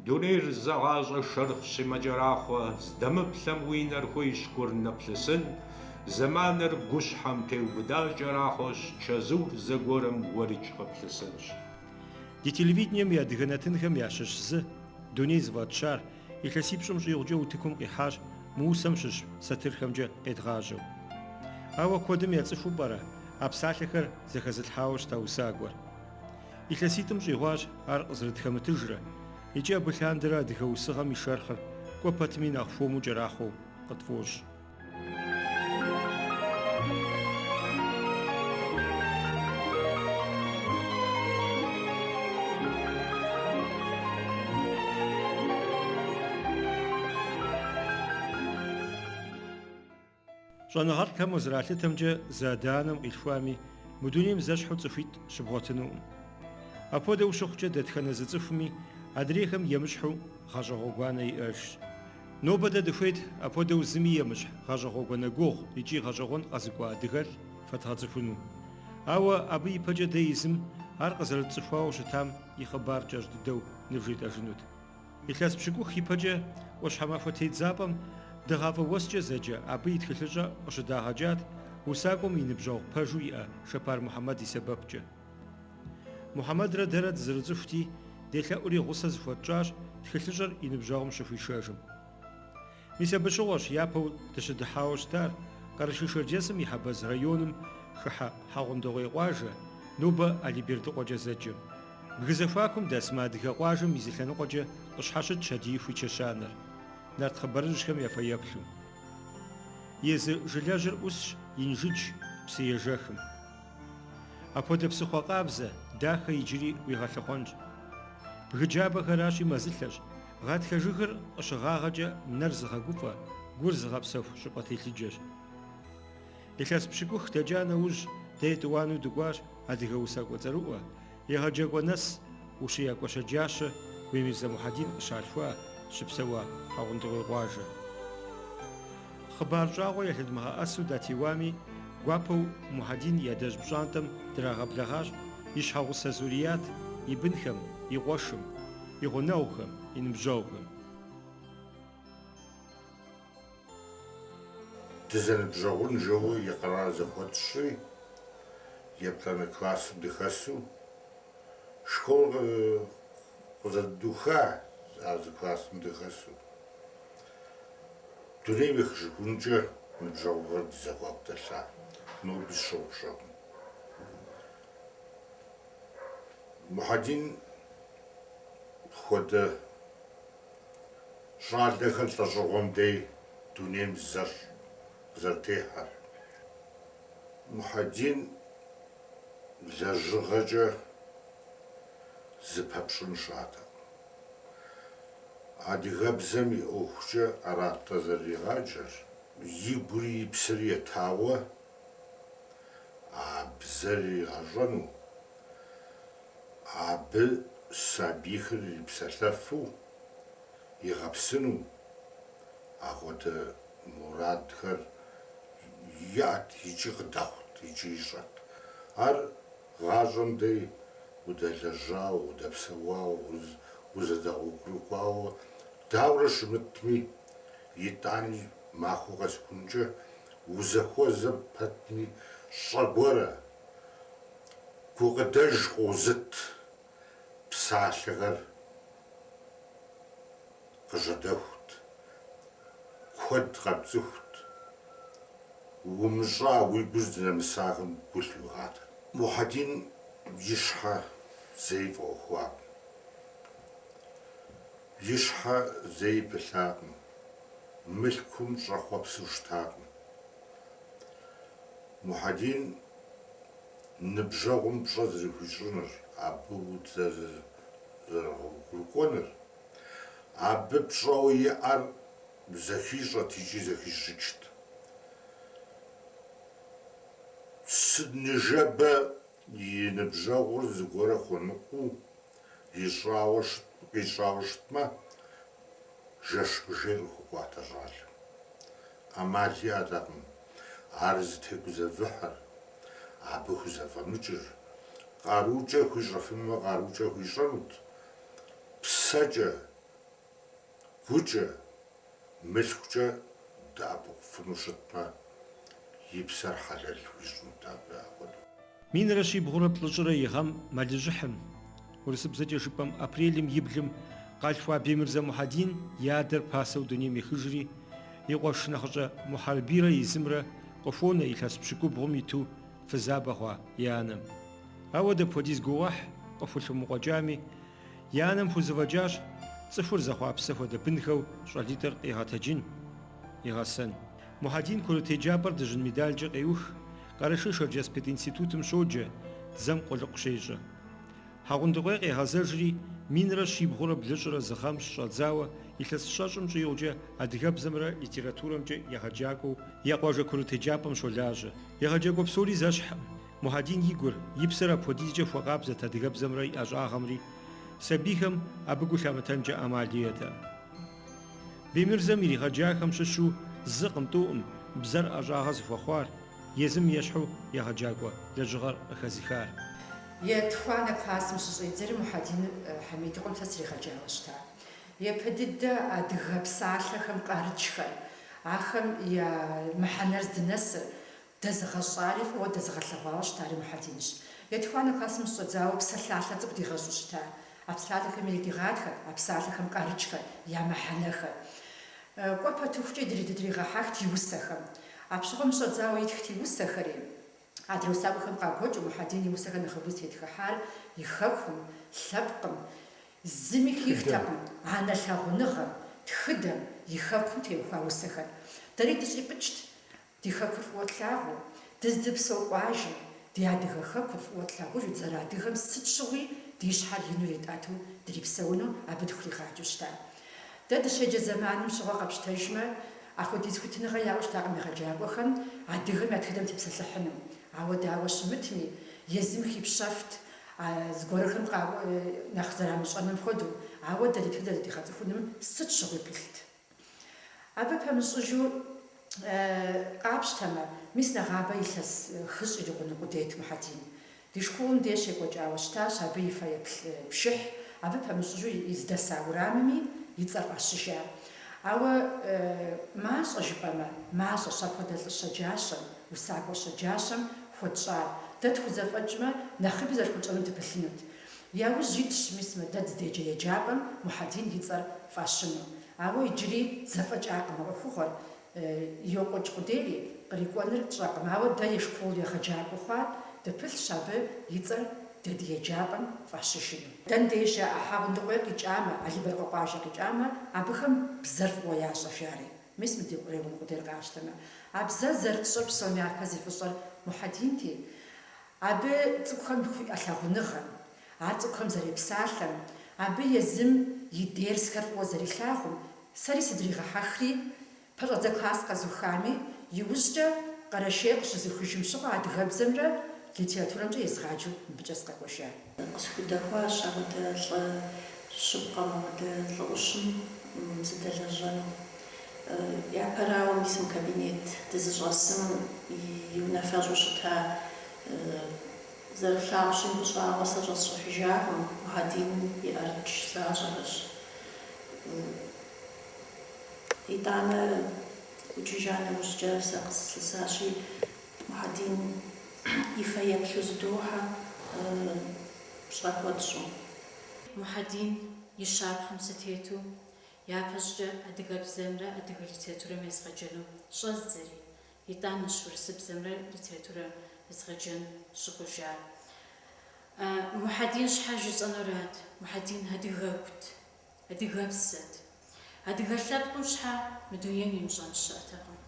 Дунейр зы гъащӏэ шэрхъщи мэкӏэрахъуэ, Здэмыплъэм уи нэр хуейщ гур нэплъысын, Зэманыр гущхьэм теубыда кӏэрахъуэщ, Чэзур зэгуэрым уэрикӏ къыплъысынщ. Ди телевидением и адыгэ нэтынхэм ящыщ зы, Дуней зыфӏэтщар, илъэсипщӏым щӏигъукӏэ утыкум къихьащ мы усэм щыщ сатырхэмкӏэ къедгъажьэу. Ауэ куэдым яцӏыхуу пӏэрэ а псалъэхэр зэхэзылъхьауэ щыта усакӏуэр? Илъэситӏым щӏигъуащ ар къызэрытхэмытыжрэ, икӏи абы лъандэрэ адыгэ усыгъэм и шэрхъыр кӏуэ пэтми нэхъ хуэму кӏэрахъуэу къытфӏощӏ. Щӏэныгъэлӏхэм къызэралъытэмкӏэ, зы адэ-анэм къилъхуами, мы дунейм зэщхьу цӏыхуитӏ щыбгъуэтынукъым. Апхуэдэу щыхъукӏэ, дэтхэнэ зы цӏыхуми адрейхэм емыщхьу гъащӏэ гъуэгуанэ иӏэжщ. Нобэ дэ дыхуейт апхуэдэу зыми емыщхь гъащӏэ гъуэгуанэ гугъу икӏи гъэщӏэгъуэн къэзыкӏуа адыгэлӏ фэдгъэцӏыхуну. Ауэ абы ипэкӏэ дэ езым ар къызэрытцӏыхуауэ щытам и хъыбар кӏэщӏ дыдэу нывжетӏэжынут. Илъэс пщыкӏух ипэкӏэ ӏуащхьэмахуэ тедзапӏэм Дыгъафӏэ уэскӏэ зэджэ абы и тхылъыщӏэ къыщыдагъэкӏат усакӏуэм и ныбжьэгъу пэжу иӏэ Шэпар Мухьэмэд и сэбэпкӏэ. Мухьэмэдрэ дэрэ дызэрыцӏыхути, делъэӏури гъусэ зыхуэтщӏащ тхылъыщӏэр и ныбжьэгъум щыхуишэжым. Мис абы щыгъуэщ япэу дыщыдыхьауэ щытар Къэрэшей-Шэрджэсым и Хьэбэз районым хыхьэ Хьэгъундыкъуей къуажэ, нобэ Али-Бердыкъуэкӏэ зэджэм. Бгы зэхуакум дэс мы адыгэ къуажэм и зы лъэныкъуэкӏэ къыщхьэщытщ Адииху и чэщанэр, нарт хъыбарыжьхэм я фэеплъу. Езы жылэжьыр ӏусщ Инжыдж псыежэхым. Апхуэдэ псыхъуэ къабзэ, дахэ иджыри уигъэлъыхъуэнщ. Бгы джабэхэращи мэзылъэщ, гъатхэ жыгыр къыщыгъагъэкӏэ нэр зыгъэгуфӏэ, гур зыгъэпсэху щӏыпӏэ телъыджэщ. Илъэс пщыкӏух дэкӏа нэужь, дэ етӏуанэу дыкӏуащ адыгэ усакӏуэ цӏэрыӏуэ, егъэджакӏуэ нэс, ущиякӏуэ щэджащэ Бемырзэ Мухьэдин къыщалъхуа, щыпсэуа Хьэгъундыкъуей къуажэ. Хъыбар щӏагъуэ ялъэдмыгъэӏэсу датеуами, гуапэу Мухьэдин и адэжь пщӏантӏэм драгъэблэгъащ и щхьэгъусэ Зурият, и бынхэм, и къуэшым, и гъунэгъухэм, и ныбжьэгъухэм. Дызэныбжьэгъун жэуэ икърар зэхуэтщӏри, еплӏанэ классым дыхэсу, школ къызэдуха а зы классым дыхэсу, дунейм ехыжыхункӏэ ныбжьэгъугъэр ди зэхуаку дэлъа, ноби сщыгъупщэкъым. Мухьэдин хуэдэ Щӏалэхэр лӏэщӏыгъуэм дей дунейм зэщ къызэрытехьэр. Мухьэдин лэжьыгъэкӏэ зыпэпщӏын щыӏэтэкъым. Адыгэбзэм и ӏуэхукӏэ арат-тӏэ зэрыригъаджэр, игури и псэри етауэ а бзэр иригъэщӏэну, абы сабийхэр ирипсэлъэфу игъэпсыну, ахуэдэ мурадхэр иӏэт икӏи къыдэхъут икӏи ищӏэт. Ар гъащӏэм дей удэлэжьауэ, удэпсэуауэ, узэдэгъуэгурыкӏуауэ дауэрэ щымытми, итӏани махуэ къэсыхункӏэ узэхуэзэ пэтми щӏэ гуэрэ, гукъыдэж къозыт псалъэхэр къыжьэдэхут, куэд къэпцӏыхут, умыщӏа уи гур здынэмысахэм гу лъуигъатэт. Мухьэдин и щхьэ зэи фӏэӏуэхуакъым, и щхьэ зэи пылъакъым, мылъкум щӏэхъуэпсу щытакъым. Мухьэдин ныбжьэгъум пщӏэ зэрыхуищӏыныр, абы узэрыгъуэгурыкӏуэныр, абы пщӏэуэ иӏэр зэхищӏэт икӏи зэхищӏыкӏт. Сыт ныжэбэ и ныбжьэгъур зыгуэрэ хуэныкъуэу ищӏауэ къищӏауэ щытмэ, жэщ мыжейр къыхуэкӏуатэ щӏалэм. ӏэмал иӏэтэкъым ар зытегузэвыхьыр, абы хузэфӏэмыкӏыр, къарукӏэ хуищӏэфынумэ къарукӏэ хуищӏэнут, псэкӏэ. Гукӏэ, мылъкукӏэ дэӏэпыкъуфыну щытмэ, и псэр хьэлэл хуищӏынут абы апхуэдэу. Минрэ щибгъурэ плӏыщӏрэ и гъэм мэлыжьыхьым, урысыбзэкӏэ жыпӏэм апрелым и блым, къалъхуа Бемырзэ Мухьэдин и адэр пасэу дунейм ехыжри, и къуэш нэхъыщӏэ Мухьэрбийрэ езымрэ къыхуонэ илъэс пщыкӏубгъум иту фызабэ хъуа и анэм. Ауэ дапхуэдиз гугъуехь къыхулъымыкъуэкӏами, и анэм хузэфӏэкӏащ цӏыхур зэхъуапсэ хуэдэ бынхэу щӏалитӏыр къигъэтэджын, игъэсэн. Мухьэдин курыт еджапӏэр дыжьын медалкӏэ къеух, Къэрэшей-Шэрджэс пединститутым щоджэ, дзэм къулыкъу щещӏэ. Хьэгъундыкъуей къегъэзэжри, минрэ щибгъурэ блыщӏрэ зы гъэм щыщӏэдзауэ илъэс щэщӏым щӏигъукӏэ адыгэбзэмрэ литературэмкӏэ егъэджакӏуэу я къуажэ курыт еджапӏэм щолажьэ. Егъэджакӏуэ псори зэщхькъым. Мухьэдин и гур, и псэр апхуэдизкӏэ хуэкъабзэт адыгэбзэмрэ и ӏэщӏагъэмри, сабийхэм абы гу лъамытэнкӏэ ӏэмал иӏэтэкъым. Бемырзэм иригъэджахэм щыщу зыкъым тӏукъым бзэр ӏэщӏагъэ зыхуэхъуар, езым ещхьу егъэджакӏуэ лэжьыгъэр къыхэзыхар. Етхуанэ классым щыщӏидзэри Мухьэдин Хьэмид и къуэм сэ сригъэджауэ щыта. Япэ дыдэ адыгэ псалъэхэм къарыкӏхэр, ахэм я мыхьэнэр здынэсыр, Дэзыгъэщӏари фӏыуэ дэзыгъэлъэгъуауэ щытари Мухьэдинщ. Етхуанэ классым щыщӏэдзауэ псалъалъэ цӏыкӏу дигъэщӏу щыта. А псалъалъэхэм иридигъатхэт, а псалъэхэм къарыкӏхэр, я мыхьэнэхэр. Кӏуэ пэтыхукӏэ дыдригъэхьэхт и усэхэм. Апщыгъуэм щыщӏэдзауэ итхт и усэхэри. Адрей усакӏуэхэм къагуэкӏыу Мухьэдин и усэхэр нэхъыбэу зытетхыхьар и хэкум, лъэпкъым, Зыми хихтэкъым анэ лъагъуныгъэм, тхыдэм, и хэкум теухуа усэхэр. Дэри дыщӏипӏыкӏт Ди хэкур фӏыуэ тлъагъуу, дыздыпсэу къуажэм, ди адыгэ хэкур фӏыуэ тлъагъужу, дызэрыадыгэм сыт щыгъуи ди щхьэр ину иритӏэту дрипсэуну абы дыхуригъаджэу щыта. Дэ дыщеджэ зэманым щыгъуэ къэпщтэжмэ, ахуэдиз хуитыныгъэ яӏэу щытакъым егъэджакӏуэхэм адыгэм я тхыдэм тепсэлъыхьыну. Ауэ дауэ щымытми, езым хипщэфт, а зыгуэрхэм нэхъ зэрамыщӏэным хуэдэу, ауэ дэ ди тхыдэр зыдигъэцӏыхуным сыт щыгъуи пылът. Абы пэмыщӏыжу къапщтэмэ, мис нэгъабэ илъэс хыщӏ ирикъуну къудейт Мухьэдин. Ди школым деж щекӏуэкӏауэ щытащ абы и фэеплъ пшыхь, абы пэмыщӏыжу здэса уэрамыми и цӏэр фӏащыжа. Ауэ мащӏэ жыпӏэмэ, мащӏэщ апхуэдэ лӏы щэджащэм, усакӏуэ щэджащэм хуэтщӏар. Дэ тхузэфӏэкӏмэ, нэхъыби зэрыхуэтщӏэным дыпылъынут. Яужь итщ мис мы дэ дыздеджэ еджапӏэм Мухьэдин и цӏэр фӏащыну. Ауэ иджыри зэфӏэкӏакъым а ӏуэхугъуэр, йокӏуэкӏ къудейри, кърикӏуэныр тщӏэкъым. Ауэ дэ и школ егъэджакӏуэ хъуар дыпылъщ абы и цӏэр дэ ди еджапӏэм фӏащыжыну. Дэн деж щыӏэ Хьэгъундыкъуей къикӏамэ, Али-Бэрдыкъуэ къуажэ къикӏамэ, абыхэм бзэр фӏыуэ ящӏэ жари. Мис мы ди район къудейр къащтэмэ. А бзэр зэрытщӏэр псом япэ зи фӏыщӏэр Мухьэдинти, Абы цӏыкӏухэм хуиӏэ лъагъуныгъэм, ар цӏыкӏухэм зэрепсалъэм, абы езым и дерсхэр фӏыуэ зэрилъагъум сэри сыдригъэхьэхри, пэщӏэдзэ класс къэзухами, иужькӏэ Къэрэшей къыщызухыжым щыгъуэ адыгэбзэмрэ литературэмкӏэ езгъаджэу мыбыкӏэ сыкъэкӏуэжа. Къысхудэхуащ апхуэдэ лӏы щыпкъэм, апхуэдэ лӏы ӏущым сыдэлэжьэну. Япэрауэ, мис мы кабинет дызыщӏэсым и унафэщӏу щыта зэрыфлъагъущи, мыбы щӏагъуэ сэ щӏэсщӏыхьыжакъым, Мухьэдин и ӏэрыкӏ защӏэхэщ. Итӏанэ ӏукӏыжа нэужькӏэ сэ къыслъысащи, Мухьэдин и фэеплъу зыдохьэ, пщӏэ хуэтщӏу. Мухьэдин и щапхъэм сытету Япэщӏыкӏэ адыгэбзэмрэ адыгэ литературэм езгъэджэну щӏэздзэри, итӏанэщ урысыбзэмрэ литературэ езгъэджэн щыхъужар. Мухьэдин щхьэ жысӏэнурат, Мухьэдин адыгэгут, адыгэпсэт. Адыгэ лъэпкъым щхьэ мы дунейм имыщӏэн щыӏэтэкъым.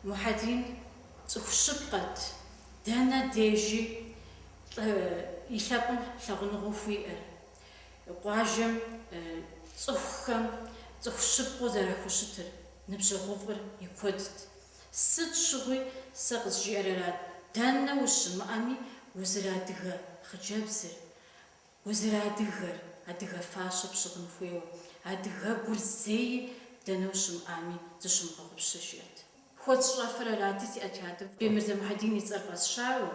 Мухьэдин цӏыху щыпкъэт, дэнэ дежи и лъэпкъым лъагъуныгъэу хуиӏэр. Къуажэм цӏыхухэм цӏыху щыпкъэу зэрахущытыр, ныбжьэгъуфӏыр и куэдт. Сыт щыгъуи сэ къызжиӏэр арат, дэнэ ущымыӏэми узэрыадыгэ хъыджэбзыр, узэрыадыгэр, адыгэ фащэ пщыгъын хуейуэ, адыгэгур зэи дэнэ ущымыӏами зыщумыгъэгъупщэ, жиӏэт. Хуэсщӏэфыр арати, си отрядым Бемырзэ Мухьэдин и цӏэр фӏэсщауэ,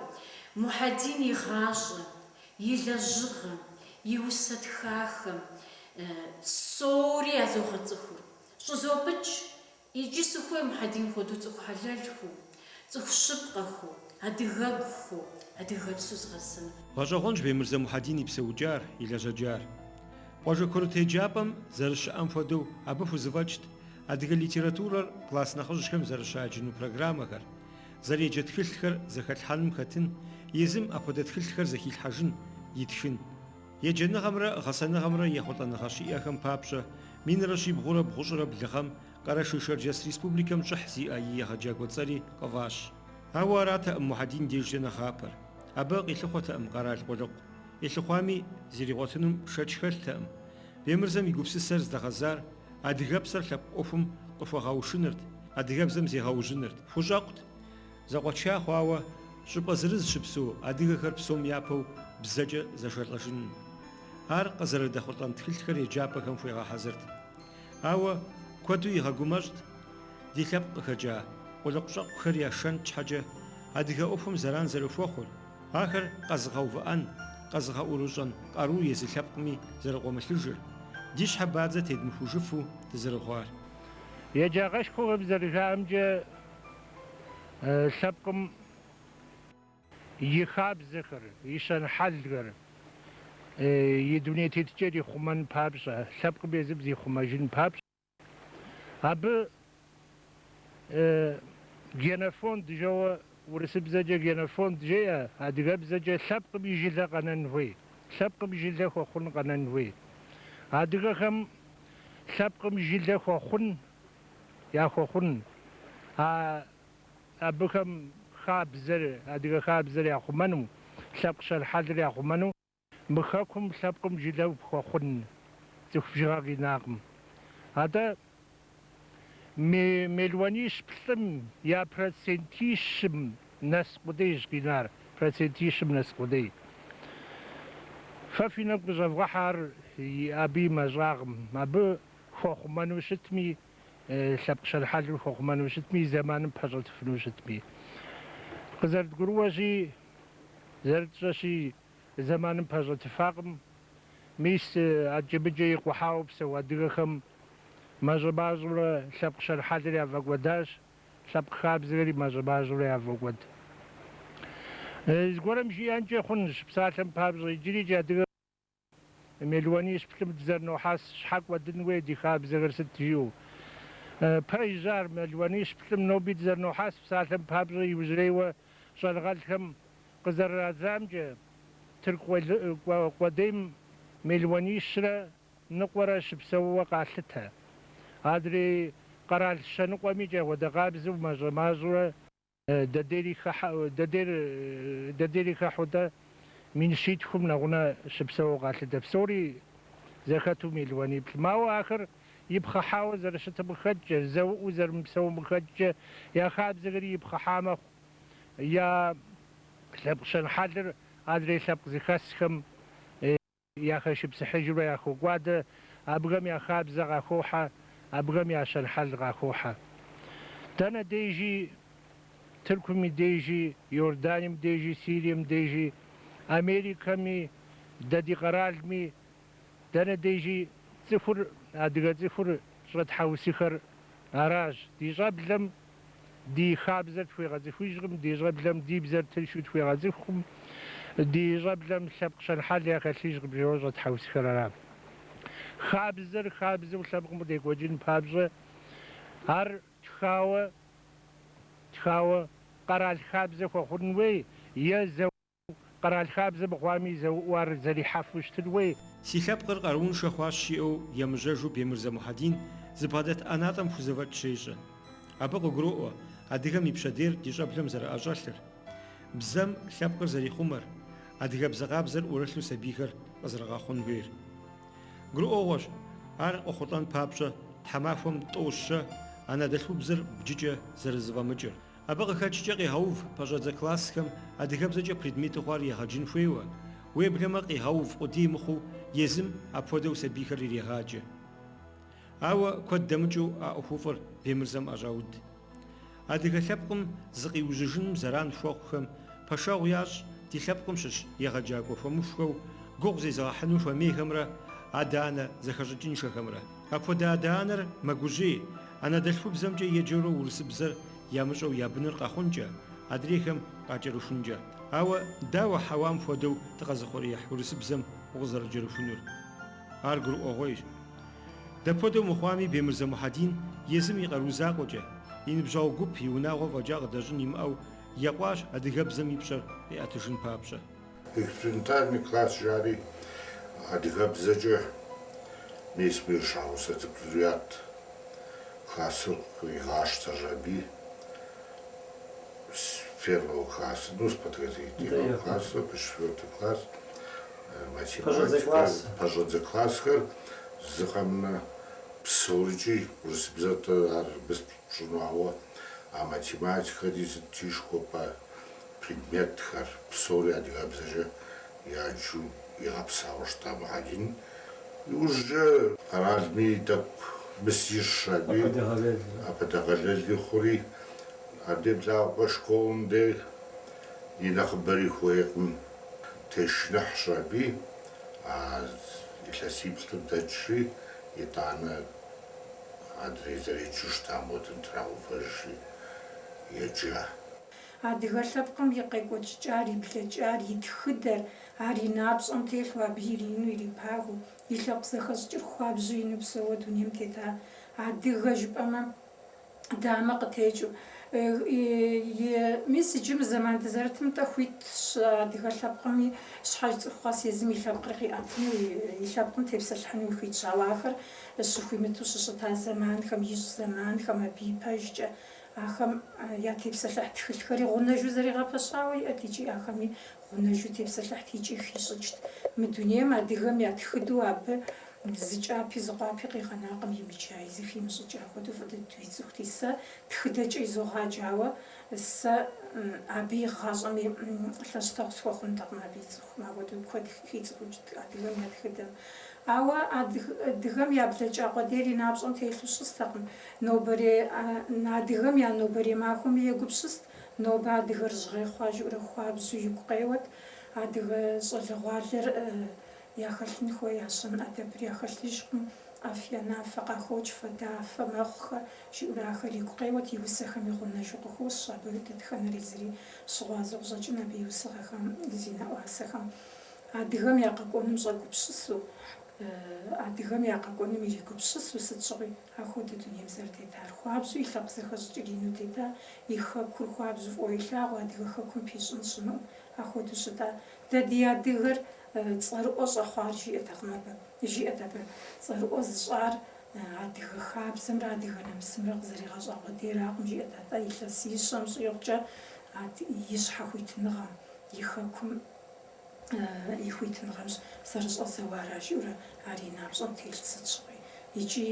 Мухьэдин и гъащӏэм, и лэжьыгъэм, и усэ тхахэм, Псори язогъэцӏыхур. Щӏызопӏыкӏ, иджы сыхуей Мухьэдин хуэдэу цӏыху хьэлэлхуу, цӏыху щыпкъэхуу, адыгэгухуу, адыгэпсэу згъэсэну. Гъэщӏэгъуэнщ Бемырзэ Мухьэдин и псэукӏар, и лэжьэкӏар. Къуажэ курыт еджапӏэм зэрыщыӏэм хуэдэу абы хузэфӏэкӏт адыгэ литературэр класс нэхъыжьхэм зэрыщаджыну программэхэр, зэреджэ тхылъхэр зэхэлъхьэным хэтын, езым апхуэдэ тхылъхэр зэхилъхьэжын, итхын. Еджэныгъэмрэ гъэсэныгъэмрэ ехъулӏэныгъэ щиӏэхэм папщӏэ минрэ щибгъурэ бгъущӏрэ блы гъэм Къэрэшей-Шэрджэс Республикэм щӏыхь зиӏэ и егъэджакӏуэ цӏэри къыфӏащ. Ауэ аратэкъым Мухьэдин дежкӏэ нэхъапэр. Абы къилъыхъуэтэкъым къэрал къулыкъу. Къилъыхъуами, зэригъуэтынум шэч хэлътэкъым. Бемырзэм и гупсысэр здэгъэзар адыгэпсэр лъэпкъ ӏуэхум къыхуэгъэушынырт, адыгэбзэм зегъэужьынырт. Хущӏэкъут. Зэкъуэча хъуауэ, щӏыпӏэ зырыз щыпсэу адыгэхэр псом япэу бзэкӏэ зэшэлӏэжыным. Ар къызэрыдэхъулӏэн тхылъхэр еджапӏэхэм хуегъэхьэзырт. Ауэ куэду игъэгумэщӏт ди лъэпкъ къыхэкӏа къулыкъущӏэкъухэр я шэнт щхьэкӏэ адыгэ ӏуэхум зэран зэрыхуэхъур, ахэр къэзыгъэувыӏэн, къэзыгъэӏурыщӏэн къару езы лъэпкъми зэрыкъуэмылъыжыр, ди щхьэ бадзэ тедмыхужыфу дызэрыхъуар. Еджагъэшхуэхэм зэрыжаӏэмкӏэ, лъэпкъым и хабзэхэр, и щэн-хьэлхэр, и дуней тетыкӏэр ихъумэн папщӏэ, лъэпкъым езым зихъумэжын папщӏэ. Абы генофонд жэуэ, урысыбзэкӏэ генофонд жеӏэ, адыгэбзэкӏэ лъэпкъым и жылэ къэнэн хуей, лъэпкъым жылэ хуэхъун къэнэн хуей. Адыгэхэм лъэпкъым жылэ хуэхъун, яхуэхъун, а абыхэм хабзэр, адыгэ хабзэр яхъумэну, лъэпкъ щэн-хьэлыр яхъумэну, мы хэкум лъэпкъым жылэ хуэхъун цӏыху бжыгъэ къинакъым. Атӏэ мелуанищ-плӏым я процентищым нэс къудейщ къинар, процентищым нэс къудей. Фэ фи нэгу къыщӏэвгъэхьэ ар абы и мащӏагъым, абы хуэхъумэну щытми, лъэпкъ щэн-хьэлыр хуэхъумэну щытми, зэманым пэщӏэтыфыну щытми. Къызэрыдгурыӏуэщи, зэрытщӏэщи, зэманым пэщӏэтыфакъым. Мис адэкӏэ-мыдэкӏэ икъухьауэ псэу адыгэхэм мащӏэ-мащӏэурэ лъэпкъ щэн-хьэлыр яфӏэкӏуэдащ, лъэпкъ хабзэхэри мащӏэ-мащӏэурэ яфӏокӏуэд. Зыгуэрым жиӏэнкӏэ хъунщ, псалъэм папщӏэ, иджырикӏ адыгэ Мелуанищ-плӏым дызэрынохьэс, щхьэ кӏуэдын хуей ди хабзэхэр сыт жиӏэу. Пэжщ ар, мелуанищ-плӏым ноби дызэрынохьэс, псалъэм папщӏэ иужьрейуэ щӏэныгъэлӏхэм къызэрырадзамкӏэ, Тырку къуэдейм мелуанищрэ ныкъуэрэ щыпсэууэ къалъытэ. Адрей къэрал щэныкъуэмикӏ апхуэдэ къабзэу мащӏэ-мащӏэурэ Дэдейри дэдейри хыхьэу-тӏэ мин щитхум нэгъунэ щыпсэууэ къалъытэ. Псори зэхэту мелуаниплӏ. Ауэ ахэр ипхъыхьауэ зэрыщытым къыхэкӏкӏэ, зэуӏуу зэрымыпсэум къыхэкӏкӏэ, я хабзэхэри ипхъыхьа мэхъу, я лъэпкъ щэн-хьэлыр адрей лъэпкъ зыхэсхэм Яхэшыпсыхьыжурэ яхокӏуадэ, абыхэм я хабзэ къахохьэ, абыхэм я щэн-хьэл къахохьэ. Дэнэ дежи, Тыркум и дежи, Иорданием дежи, Сирием дежи, Америкэми, дэ ди къэралми, дэнэ дежи цӏыхур, адыгэ цӏыхур щӏэтхьэусыхэр аращ. Ди щӏэблэм Ди хабзэр тхуегъэцӏыхужкъым, ди щӏэблэм ди бзэр тыншу тхуегъэцӏыхукъым, ди щӏэблэм лъэпкъ щэн-хьэл яхэлъыжкъым, жэуэ щӏэтхьэусыхэр ара. Хабзэр хабзэу лъэпкъым къыдекӏуэкӏын папщӏэ, ар тхауэ, тхауэ къэрал хабзэ хуэхъун хуей е зэуӏуу Къэрал хабзэ мыхъуами, зэуӏуу ар зэрихьэфу щытын хуей. Си лъэпкъыр къарууншэ хъуащ жиӏэу емыжьэжу Бемырзэ Мухьэдин зыбгъэдэт ӏэнатӏэм хузэфӏэкӏ щещӏэ. Абы къыгуроӏуэ адыгэм и пщэдейр ди щӏэблэм зэрыӏэщӏэлъыр, бзэм лъэпкъыр зэрихъумэр, адыгэбзэ къабзэр ӏурылъу сабийхэр къызэрыгъэхъун хуейр. Гурыӏуэгъуэщ, ар къохъулӏэн папщӏэ тхьэмахуэм тӏэу-щэ анэдэлъхубзэр бджыкӏэ зэрызэфӏэмыкӏыр. Абы къыхэкӏкӏэ къегъэув пэщӏэдзэ классхэм адыгэбзэкӏэ предмету хъуар егъэджын хуейуэ, уеблэмэ къигъэув къудей мыхъуу езым апхуэдэу сабийхэр ирегъаджэ. Ауэ куэд дэмыкӏыу а ӏуэхуфӏыр Бемырзэм ӏэщӏауд. Адыгэ лъэпкъым зыкъиужьыжыным зэран хуэхъухэм пэшэгъу ящӏ ди лъэпкъым щыщ егъэджакӏуэ хуэмыхухэу гугъу зезыгъэхьыну хуэмейхэмрэ. адэ-анэ зэхэщӏыкӏыншэхэмрэ. Апхуэдэ адэ-анэр мэгужьей, анэдэлъхубзэмкӏэ еджэурэ урысыбзэр ямыщӏэу я быныр къэхъункӏэ, адрейхэм къакӏэрыхункӏэ. Ауэ дауэ хьэуам хуэдэу дыкъэзыухъуреихь урысыбзэм укъызэрыкӏэрыхунур? Ар гурыӏуэгъуейщ. Дапхуэдэу мыхъуами, Бемырзэ Мухьэдин езым и къару закъуэкӏэ, и ныбжьэгъу гуп и унагъуэ фӏэкӏа къыдэщӏын имыӏэу екъуащ адыгэбзэм и пщӏэр къиӏэтыжын папщӏэ. Экспериментальный класс жари адыгэбзэкӏэ мис мы щхьэгъусэ цӏыкӏу Зурият классыр къригъащтэщ аби с первого класса, ну, с подготовительного класса по четвертый класс, математика, пэщӏэдзэ классхэр зы къэмынэ псорикӏи урысыбзэр-тӏэ ар мыс пщӏыну, ауэ а математикэри сыти жыхуэпӏэ предметхэр псори адыгэбзэкӏэ яджу игъэпсауэ щыта Мухьэдин. Иужькӏэ къэралми тӏэкӏу мыс ищӏщ аби, ӏэпэдэгъэлэли хъури, абдей плъагъукъэ школым дей и нэхъыбэри хуейкъым, тешыныхьщ аби, а илъэсиплӏыр дэкӏри, итӏанэ адрей зэреджэу щытам хуэдэм трагъэувэжри еджа. Адыгэ лъэпкъым и къекӏуэкӏыкӏар, и блэкӏар, и тхыдэр, ар и напщӏэм телъу, абы ириину ирипагэу, и лъэпкъ зэхэщӏыкӏыр хуабжьу ину псэууэ дунейм тета адыгэ жыпӏэмэ, дамэ къытекӏыу. Мис иджы мы зэман дызэрытым-тӏэ хуитщ адыгэ лъэпкъми, щхьэж цӏыху къэс езым и лъэпкъыр къиӏэтыну, и лъэпкъым тепсэлъыхьыну хуитщ, ауэ ахэр щыхуимыту щыщыта зэманхэм, ищӏ зэманхэм, абы ипэжкӏэ Ахэм ятепсэлъыхь тхылъхэри гъунэжу зэригъэпэщауэ иӏэт икӏи ахэми гъунэжу тепсэлъыхьт икӏи хищӏыкӏт. Мы дунейм адыгэм я тхыдэу абы зы кӏапи зы къуапи къигъэнакъым имыджаи, зыхимыщӏыкӏа хуэдэу фӏы дыдэу ицӏыхути. Сэ тхыдэкӏэ изогъаджэ, ауэ сэ абы и гъащӏэми лъэщтэгъу схуэхъунтэкъым абы и цӏыхум, апхуэдэу куэд хицӏыхукӏт адыгэм я тхыдэм. Ауэ адыгэм я блэкӏа къуэдейр и напщӏэм телъу щыстэкъым. Нобэрей адыгэм я нобэрей махуэми егупсыст, нобэ адыгэр жьгъей хъуа жиӏэурэ хуабжьу игу къеуэт, адыгэ щӏалэгъуалэр яхэлъын хуей я щэн ӏэдэбыр яхэлъыжкъым, ӏэф-янэфэ къахокӏ, фадафэ мэхъухэ, жиӏэурэ ахэр игу къеуэт, и усэхэми гъунэжу къыхощ, абы дэтхэнэри зыри щыгъуазэу къыщӏэкӏын абы и усыгъэхэм зи нэӏуасэхэм. Адыгэм я къэкӏуэнум щӏэгупсысу, адыгэм я къэкӏуэнум иригупсысу сыт щыгъуи Ахуэдэ дунейм зэрытетар. Хуабжьу и лъэпкъ зэхэщӏыкӏыр ину тета, и хэкур хуабжьу фӏыуэ илъагъуу, адыгэ хэкум пищӏын щымыӏэу ахуэдэу щыта. Дэ ди адыгэр цӏэрыӏуэ щӏэхъуар жиӏэтэкъым абы. Жиӏэт абы, цӏэрыӏуэ зыщӏар адыгэ хабзэмрэ адыгэ нэмысымрэ къызэригъэщӏа къудейракъым, жиӏэт, атӏэ илъэсищэм щӏигъукӏэ и щхьэхуитыныгъэм, и хэкум и хуитыныгъэм зэрыщӏэзэуара жиӏэурэ ар и напщӏэм телът сыт щыгъуи. Икӏи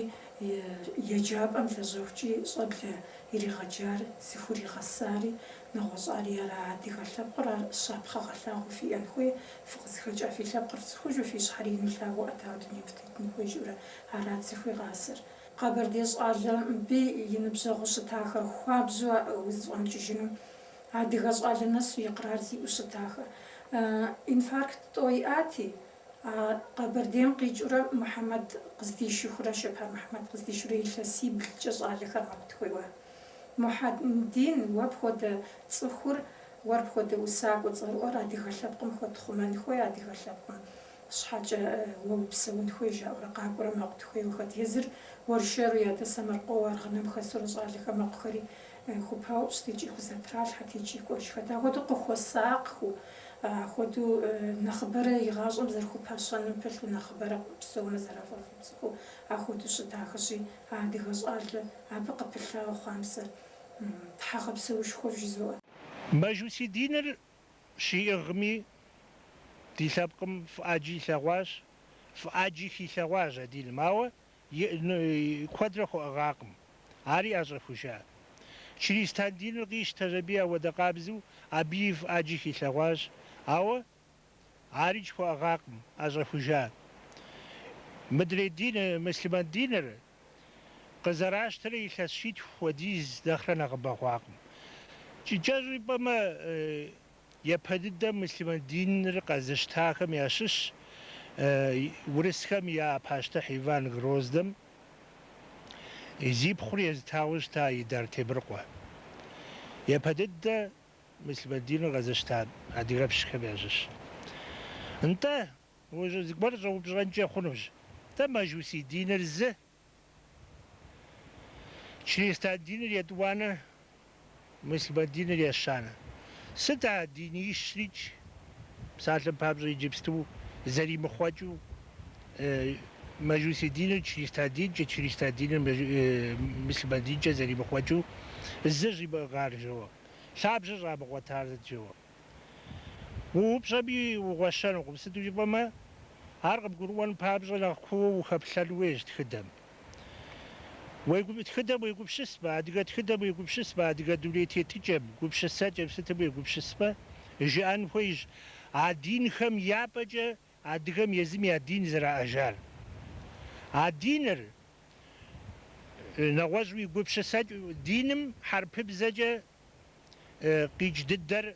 еджапӏэм лэжьэхукӏи щӏэблэ иригъэджар, зыхуригъэсари, нэгъуэщӏари ара адыгэ лъэпкъыр ар щапхъэ гъэлъагъуэу фиӏэн хуей, фыкъызыхэкӏа фи лъэпкъыр фцӏыхужу, фи щхьэр ину лъагэу ӏэтауэ дунейм фытетын хуей жиӏэурэ арат зыхуигъасэр. Къэбэрдей щӏалэ мыбы и ныбжьэгъуу щытахэр хуабжьу узыфӏэмыкӏыжыну Адыгэ щӏалэ нэсу икърар зиӏэу щытахэр. Инфаркт тӏо иӏати, а Къэбэрдейм къикӏыурэ Мухьэмэд къыздишыхурэ, Шэпар Мухьэмэд къыздишурэ илъэсиблкӏэ щӏалэхэр мэкъу тхуеуа. Мухьэдин, уэ пхуэдэ цӏыхур, уэр пхуэдэ усакӏуэ цӏэрыӏуэр адыгэ лъэпкъым хуэтхъумэн хуей, адыгэ лъэпкъым щхьэкӏэ уэ упсэун хуей, жаӏэурэ къакӏуэрэ мэкъу тхуеуэхэт. Езыр уэршэру ядэсэмэркъэу аргъынэм хэсурэ щӏалэхэм мэкъухэри Хупаупщӏт икӏи хузэтралъхьэт икӏи кӏуэжхэт. Ахуэдэу къыхуэсакъхэу, ахуэдэу нэхъыбэрэ и гъащӏэм зэрыхупащэным пылъу, нэхъыбэрэ псэумэ зэрафӏэфӏым цӏыхуу ахуэдэу щытахэщи, а адыгэ щӏалэ абы къыпылъауэ хъуам сэ тхьэгъэпсэушхуэ вжызоӏэ. Мажусий диныр щиӏыгъми, ди лъэпкъым фӏы ӏэджи илъэгъуащ, фӏы ӏэджи хилъэгъуащ а диным, ауэ Куэдрэ хуэӏыгъакъым. Ари ӏэщӏэхужа. Чыристан диныр къищтэщ аби ауэдэ къабзэу, абыи фӏы ӏэджи хилъэгъуащ, ауэ арикӏ хуэӏыгъакъым, ӏэщӏэхужа. Мыдрей дин, муслъымэн диныр къызэращтэрэ илъэс щитху хуэдиз нэхърэ нэхъыбэ хъуакъым. Кӏэщӏу жыпӏэмэ, япэ дыдэ муслъымэн диныр къэзыщтахэм ящыщщ. Урысхэм я пащтыхь Иван Грознэм зи пхъур езытауэ щыта Идар Темрыкъуэ. Япэ дыдэ муслъымэн диныр къэзыщта адыгэпщхэм ящыщ. Нтӏэ, зыгуэр щӏэупщӏэнкӏэ хъунущ. Нтӏэ, мажусий диныр зы, чыристан диныр етӏуанэ, муслъымэн диныр ещанэ. Сыт а динищрикӏ, псалъэм папщӏэ, иджыпсту зэримыхъуэкӏыу мажусий диныр чыристан динкӏэ, чыристан диныр муслъымэн динкӏэ зэримыхъуэкӏыу зы щӏимыӏыгъар жоуэ? Лъабжьэ щӏамыгъуэтар сыт жоуэ? Уупщӏэми угъуэщэнукъым, сыту жыпӏэмэ, ар къыбгурыӏуэн папщӏэ нэхъ кууэ ухэплъэн хуейщ тхыдэм. Тхыдэм уегупсысмэ, адыгэ тхыдэм уегупсысмэ, адыгэ дуней тетыкӏэм, гупсысэкӏэм сытым уегупсысмэ, жыӏэн хуейщ а динхэм я пӏэкӏэ адыгэм езым я дин зэраӏэжар. А диныр нэгъуэщӏуи гупсысэкӏ, диным хьэрыпыбзэкӏэ къикӏ дыдэр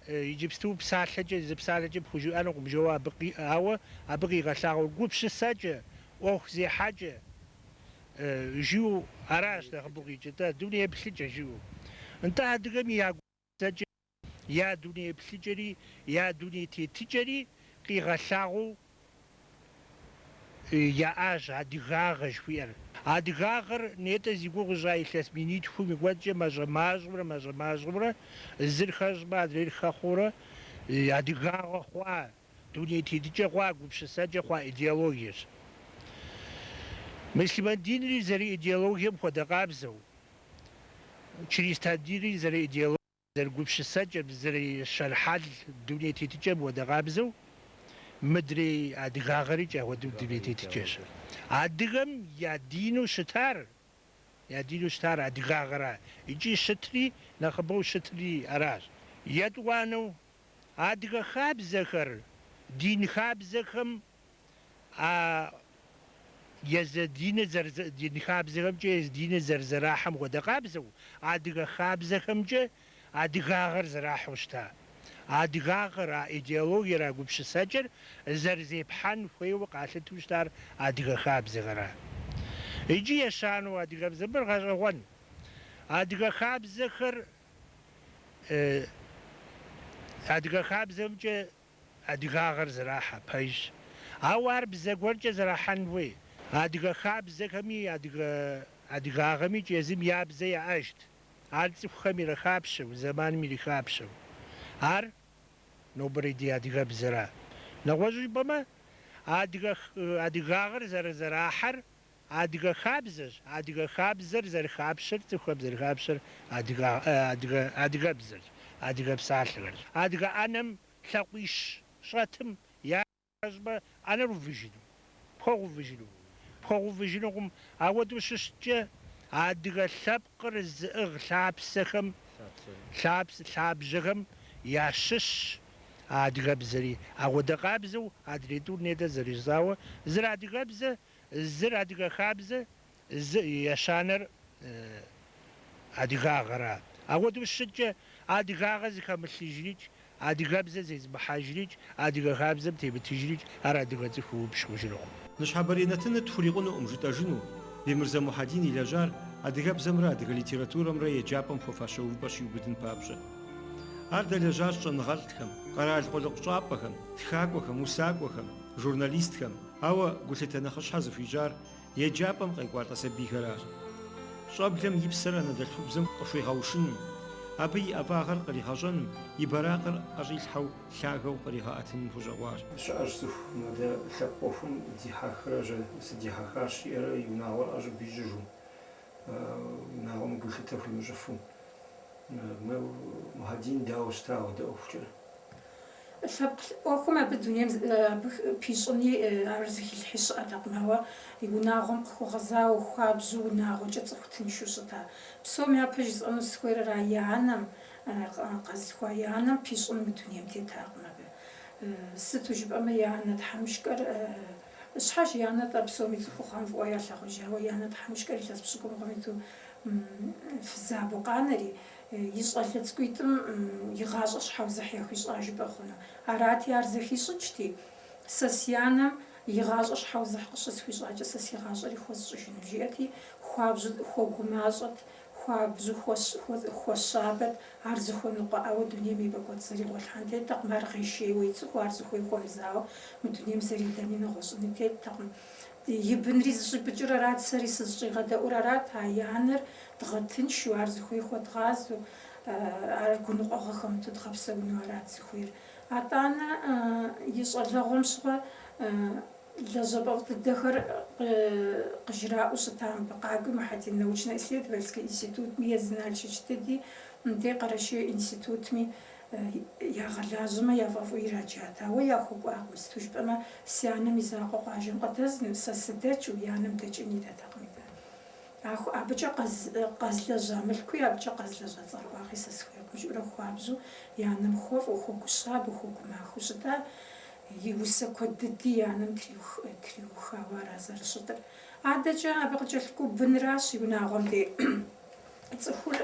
иджыпсту псалъэкӏэ, зы псалъэкӏэ пхужыӏэнукъым жоуэ абы ауэ абы къигъэлъагъуэр гупсысэкӏэ, ӏуэху зехьэкӏэ жиӏэу аращ нэхъыбэу къикӏыр, тӏэ, дуней еплъыкӏэ жиӏэу. Нтӏэ, адыгэм я гупсысэкӏэ, я дуней еплъыкӏэри, я дуней тетыкӏэри къигъэлъагъуэу яӏащ адыгагъэ жыхуиӏэр. Адыгагъэр нетӏэ зи гугъу щӏа илъэс минитхум и кӏуэцӏкӏэ мащӏэ-мащӏэурэ, мащӏэ-мащӏэурэ, зыр хэщӏмэ адрейр хэхъуэурэ адыгагъэ хъуа, дуней тетыкӏэ хъуа, гупсысэкӏэ хъуа идеологиещ. Муслъымэн динри зэрыидеологием хуэдэ къабзэу, чыристан динри зэрыидеологием, Зэрыгупсысэкӏэм, зэрыщэн-хьэл дуней тетыкӏэм хуэдэ къабзэу, мыдрей адыгагъэрикӏ апхуэдэу дуней тетыкӏэщ. Адыгэм я дину щытар, я дину щытар адыгагъэра, икӏи щытри, нэхъыбэу щытри аращ. Етӏуанэу, адыгэ хабзэхэр, дин хабзэхэм А езы диныр зэрызэ, дин хабзэхэмкӏэ езы диныр зэрызэрахьэм хуэдэ къабзэу, адыгэ хабзэхэмкӏэ адыгагъэр зэрахьэу щыта. Адыгагъэр, а идеологиер, а гупсысэкӏэр зэрызепхьэн хуейуэ къалъытэу щытар адыгэ хабзэхэра. Иджы ещанэу адыгэбзэ, мыр гъэщӏэгъуэн. Адыгэ хабзэхэр, адыгэ хабзэмкӏэ Адыгагъэр зэрахьэ, пэжщ. Ауэ ар бзэ гуэркӏэ зэрахьэн хуей. Адыгэ хабзэхэми адыгэ адыгагъэмикӏ езым я бзэ яӏэжт. Ар цӏыхухэм ирахапщэу, зэманым ирихапщэу. Ар нобэрей ди адыгэбзэра. Нэгъуэщӏу жыпӏэмэ, адыгэ адыгагъэр зэрызэрахьэр Адыгэ хабзэщ, адыгэ хабзэр зэрыхапщэр, цӏыхухэм зэрыхапщэр адыгэ, адыгэ, адыгэбзэрщ, адыгэ псалъэхэрщ. Адыгэ ӏэнэм лъакъуищ щӏэтым ящӏмэ, ӏэнэр увыжыну, пхуэгъэувыжыну? Пхуэгъэувыжынукъым. Ауэдэу щыщыткӏэ, адыгэ лъэпкъыр зыӏыгъ лъапсэхэм, лъапс, лъабжьэхэм ящыщщ адыгэбзэри. Ауэдэ къабзэу адрей тӏур нетӏэ зэрыжысӏауэ, зыр адыгэбзэ, Зыр адыгэ хабзэ, зы ещанэр адыгагъэра. Ауэдэу щыткӏэ, адыгагъэ зыхэмылъыжрикӏ, адыгэбзэ зезымыхьэжрикӏ, адыгэ хабзэм темытыжрикӏ, ар адыгэ цӏыхуу убж хъужынукъым. Ныщхьэбэрей нэтыныр тхурикъунукъым жытӏэжыну, Бемырзэ Мухьэдин илэжьар адыгэбзэмрэ адыгэ литературэмрэ еджапӏэм хуэфащэ увыпӏэ щиубыдын папщӏэ. Ар дэлэжьащ щӏэныгъэлӏхэм, къэрал къулыкъущӏапӏэхэм, тхакӏуэхэм, усакӏуэхэм, журналистхэм. Ауэ гулъытэ нэхъыщхьэ зыхуищӏар еджапӏэм къекӏуалӏэ сабийхэращ. Щӏэблэм и псэр анэдэлъхубзэм къыхуигъэушыным, абы и ӏэфӏагъэр къригъэщӏэным, и бэракъыр ӏэщӏилъхьэу лъагэу къригъэӏэтыным хущӏэкъуащ. Щыӏэщ цӏыху модэ лъэпкъ ӏуэхум дихьэхрэ сыдихьэхащ жиӏэрэ и унагъуэр ӏэщӏыб ищӏыжу, унагъуэм гулъытэ хуимыщӏыфу. Мы Мухьэдин дауэ щыта апхуэдэ ӏуэхукӏэ? Лъэпкъ ӏуэхум абы дунейм абы пищӏыни ар зыхилъхьи щыӏэтэкъым, ауэ и унагъуэм къыхуэгъэзауэ хуабжьу унагъуэкӏэ цӏыху тыншу щыта. Псом япэ жысӏэну сыхуейр ара и анэм, къэзылъхуа и анэм пищӏын мы дунейм тетакъым абы. Сыту жыпӏэмэ, и анэ тхьэмыщкӏэр щхьэж и анэ-тӏэ псоми цӏыхухъухэм фӏыуэ ялъагъуж, ауэ и анэ тхьэмыщкӏэр илъэс пщыкӏубгъум иту фызабэу къанэри, И щӏалэ цӏыкӏуитӏым и гъащӏэр щхьэузыхь яхуищӏа жыпӏэ хъуну. Арати, ар зэхищӏыкӏти, Сэ си анэм и гъащӏэр щхьэузыхь къыщысхуищӏакӏэ, сэ си гъащӏэри хуэсщӏыжыну жиӏэти, хуабжьу хуэгумащӏэт, хуабжьу хуэщабэт, ар зыхуэныкъуэӏауэ дунейм и пӏэ кӏуэцӏ зэригъуэлъхьэн теттэкъым, ар гъейшейуэ ицӏыхуу, ар зыхуей хуэмызауэ мы дунейм зэридэни нэгъуэщӏыни теттэкъым. И бынри зыщӏипӏыкӏыр арат, сэри сызыщӏигъэдэӏур арат, а и анэр дгъэтыншу, ар зыхуей хуэдгъазэу, ар гуныкъуэгъуэ хэмыту дгъэпсэуну арат зыхуейр. Атӏанэ и щӏалэгъуэм щыгъуэ лэжьапӏэфӏ дыдэхэр къыжраӏэу щыта мыбы къакӏуи Мухьэдин научно-исследовательскэ институтми, езы Налшыч дыди, мыдей Къэрэшей институтми ягъэлажьэмэ яфӏэфӏу ираджат, ауэ яхуэкӏуакъым, сыту жыпӏэмэ, си анэм и закъуэ къуажэм къыдэзну, сэ сыдэкӏыу, и анэм дэкӏын идэтэкъым итӏанэ. Абыкӏэ къэзлэжьа мылъкуи, абыкӏэ къэзлэжьа цӏэрыӏуагъи сэ сыхуейкъым, жиӏэурэ хуабжьу и анэм хуэфӏу, хуэгущабэу, хуэгумахуэу щыта, и усэ куэд дыди и анэм триухауэ ара зэрыщытыр. Адэкӏэ абы къыкӏэлъыкӏуэу бынращ и унагъуэм дей. Цӏыхур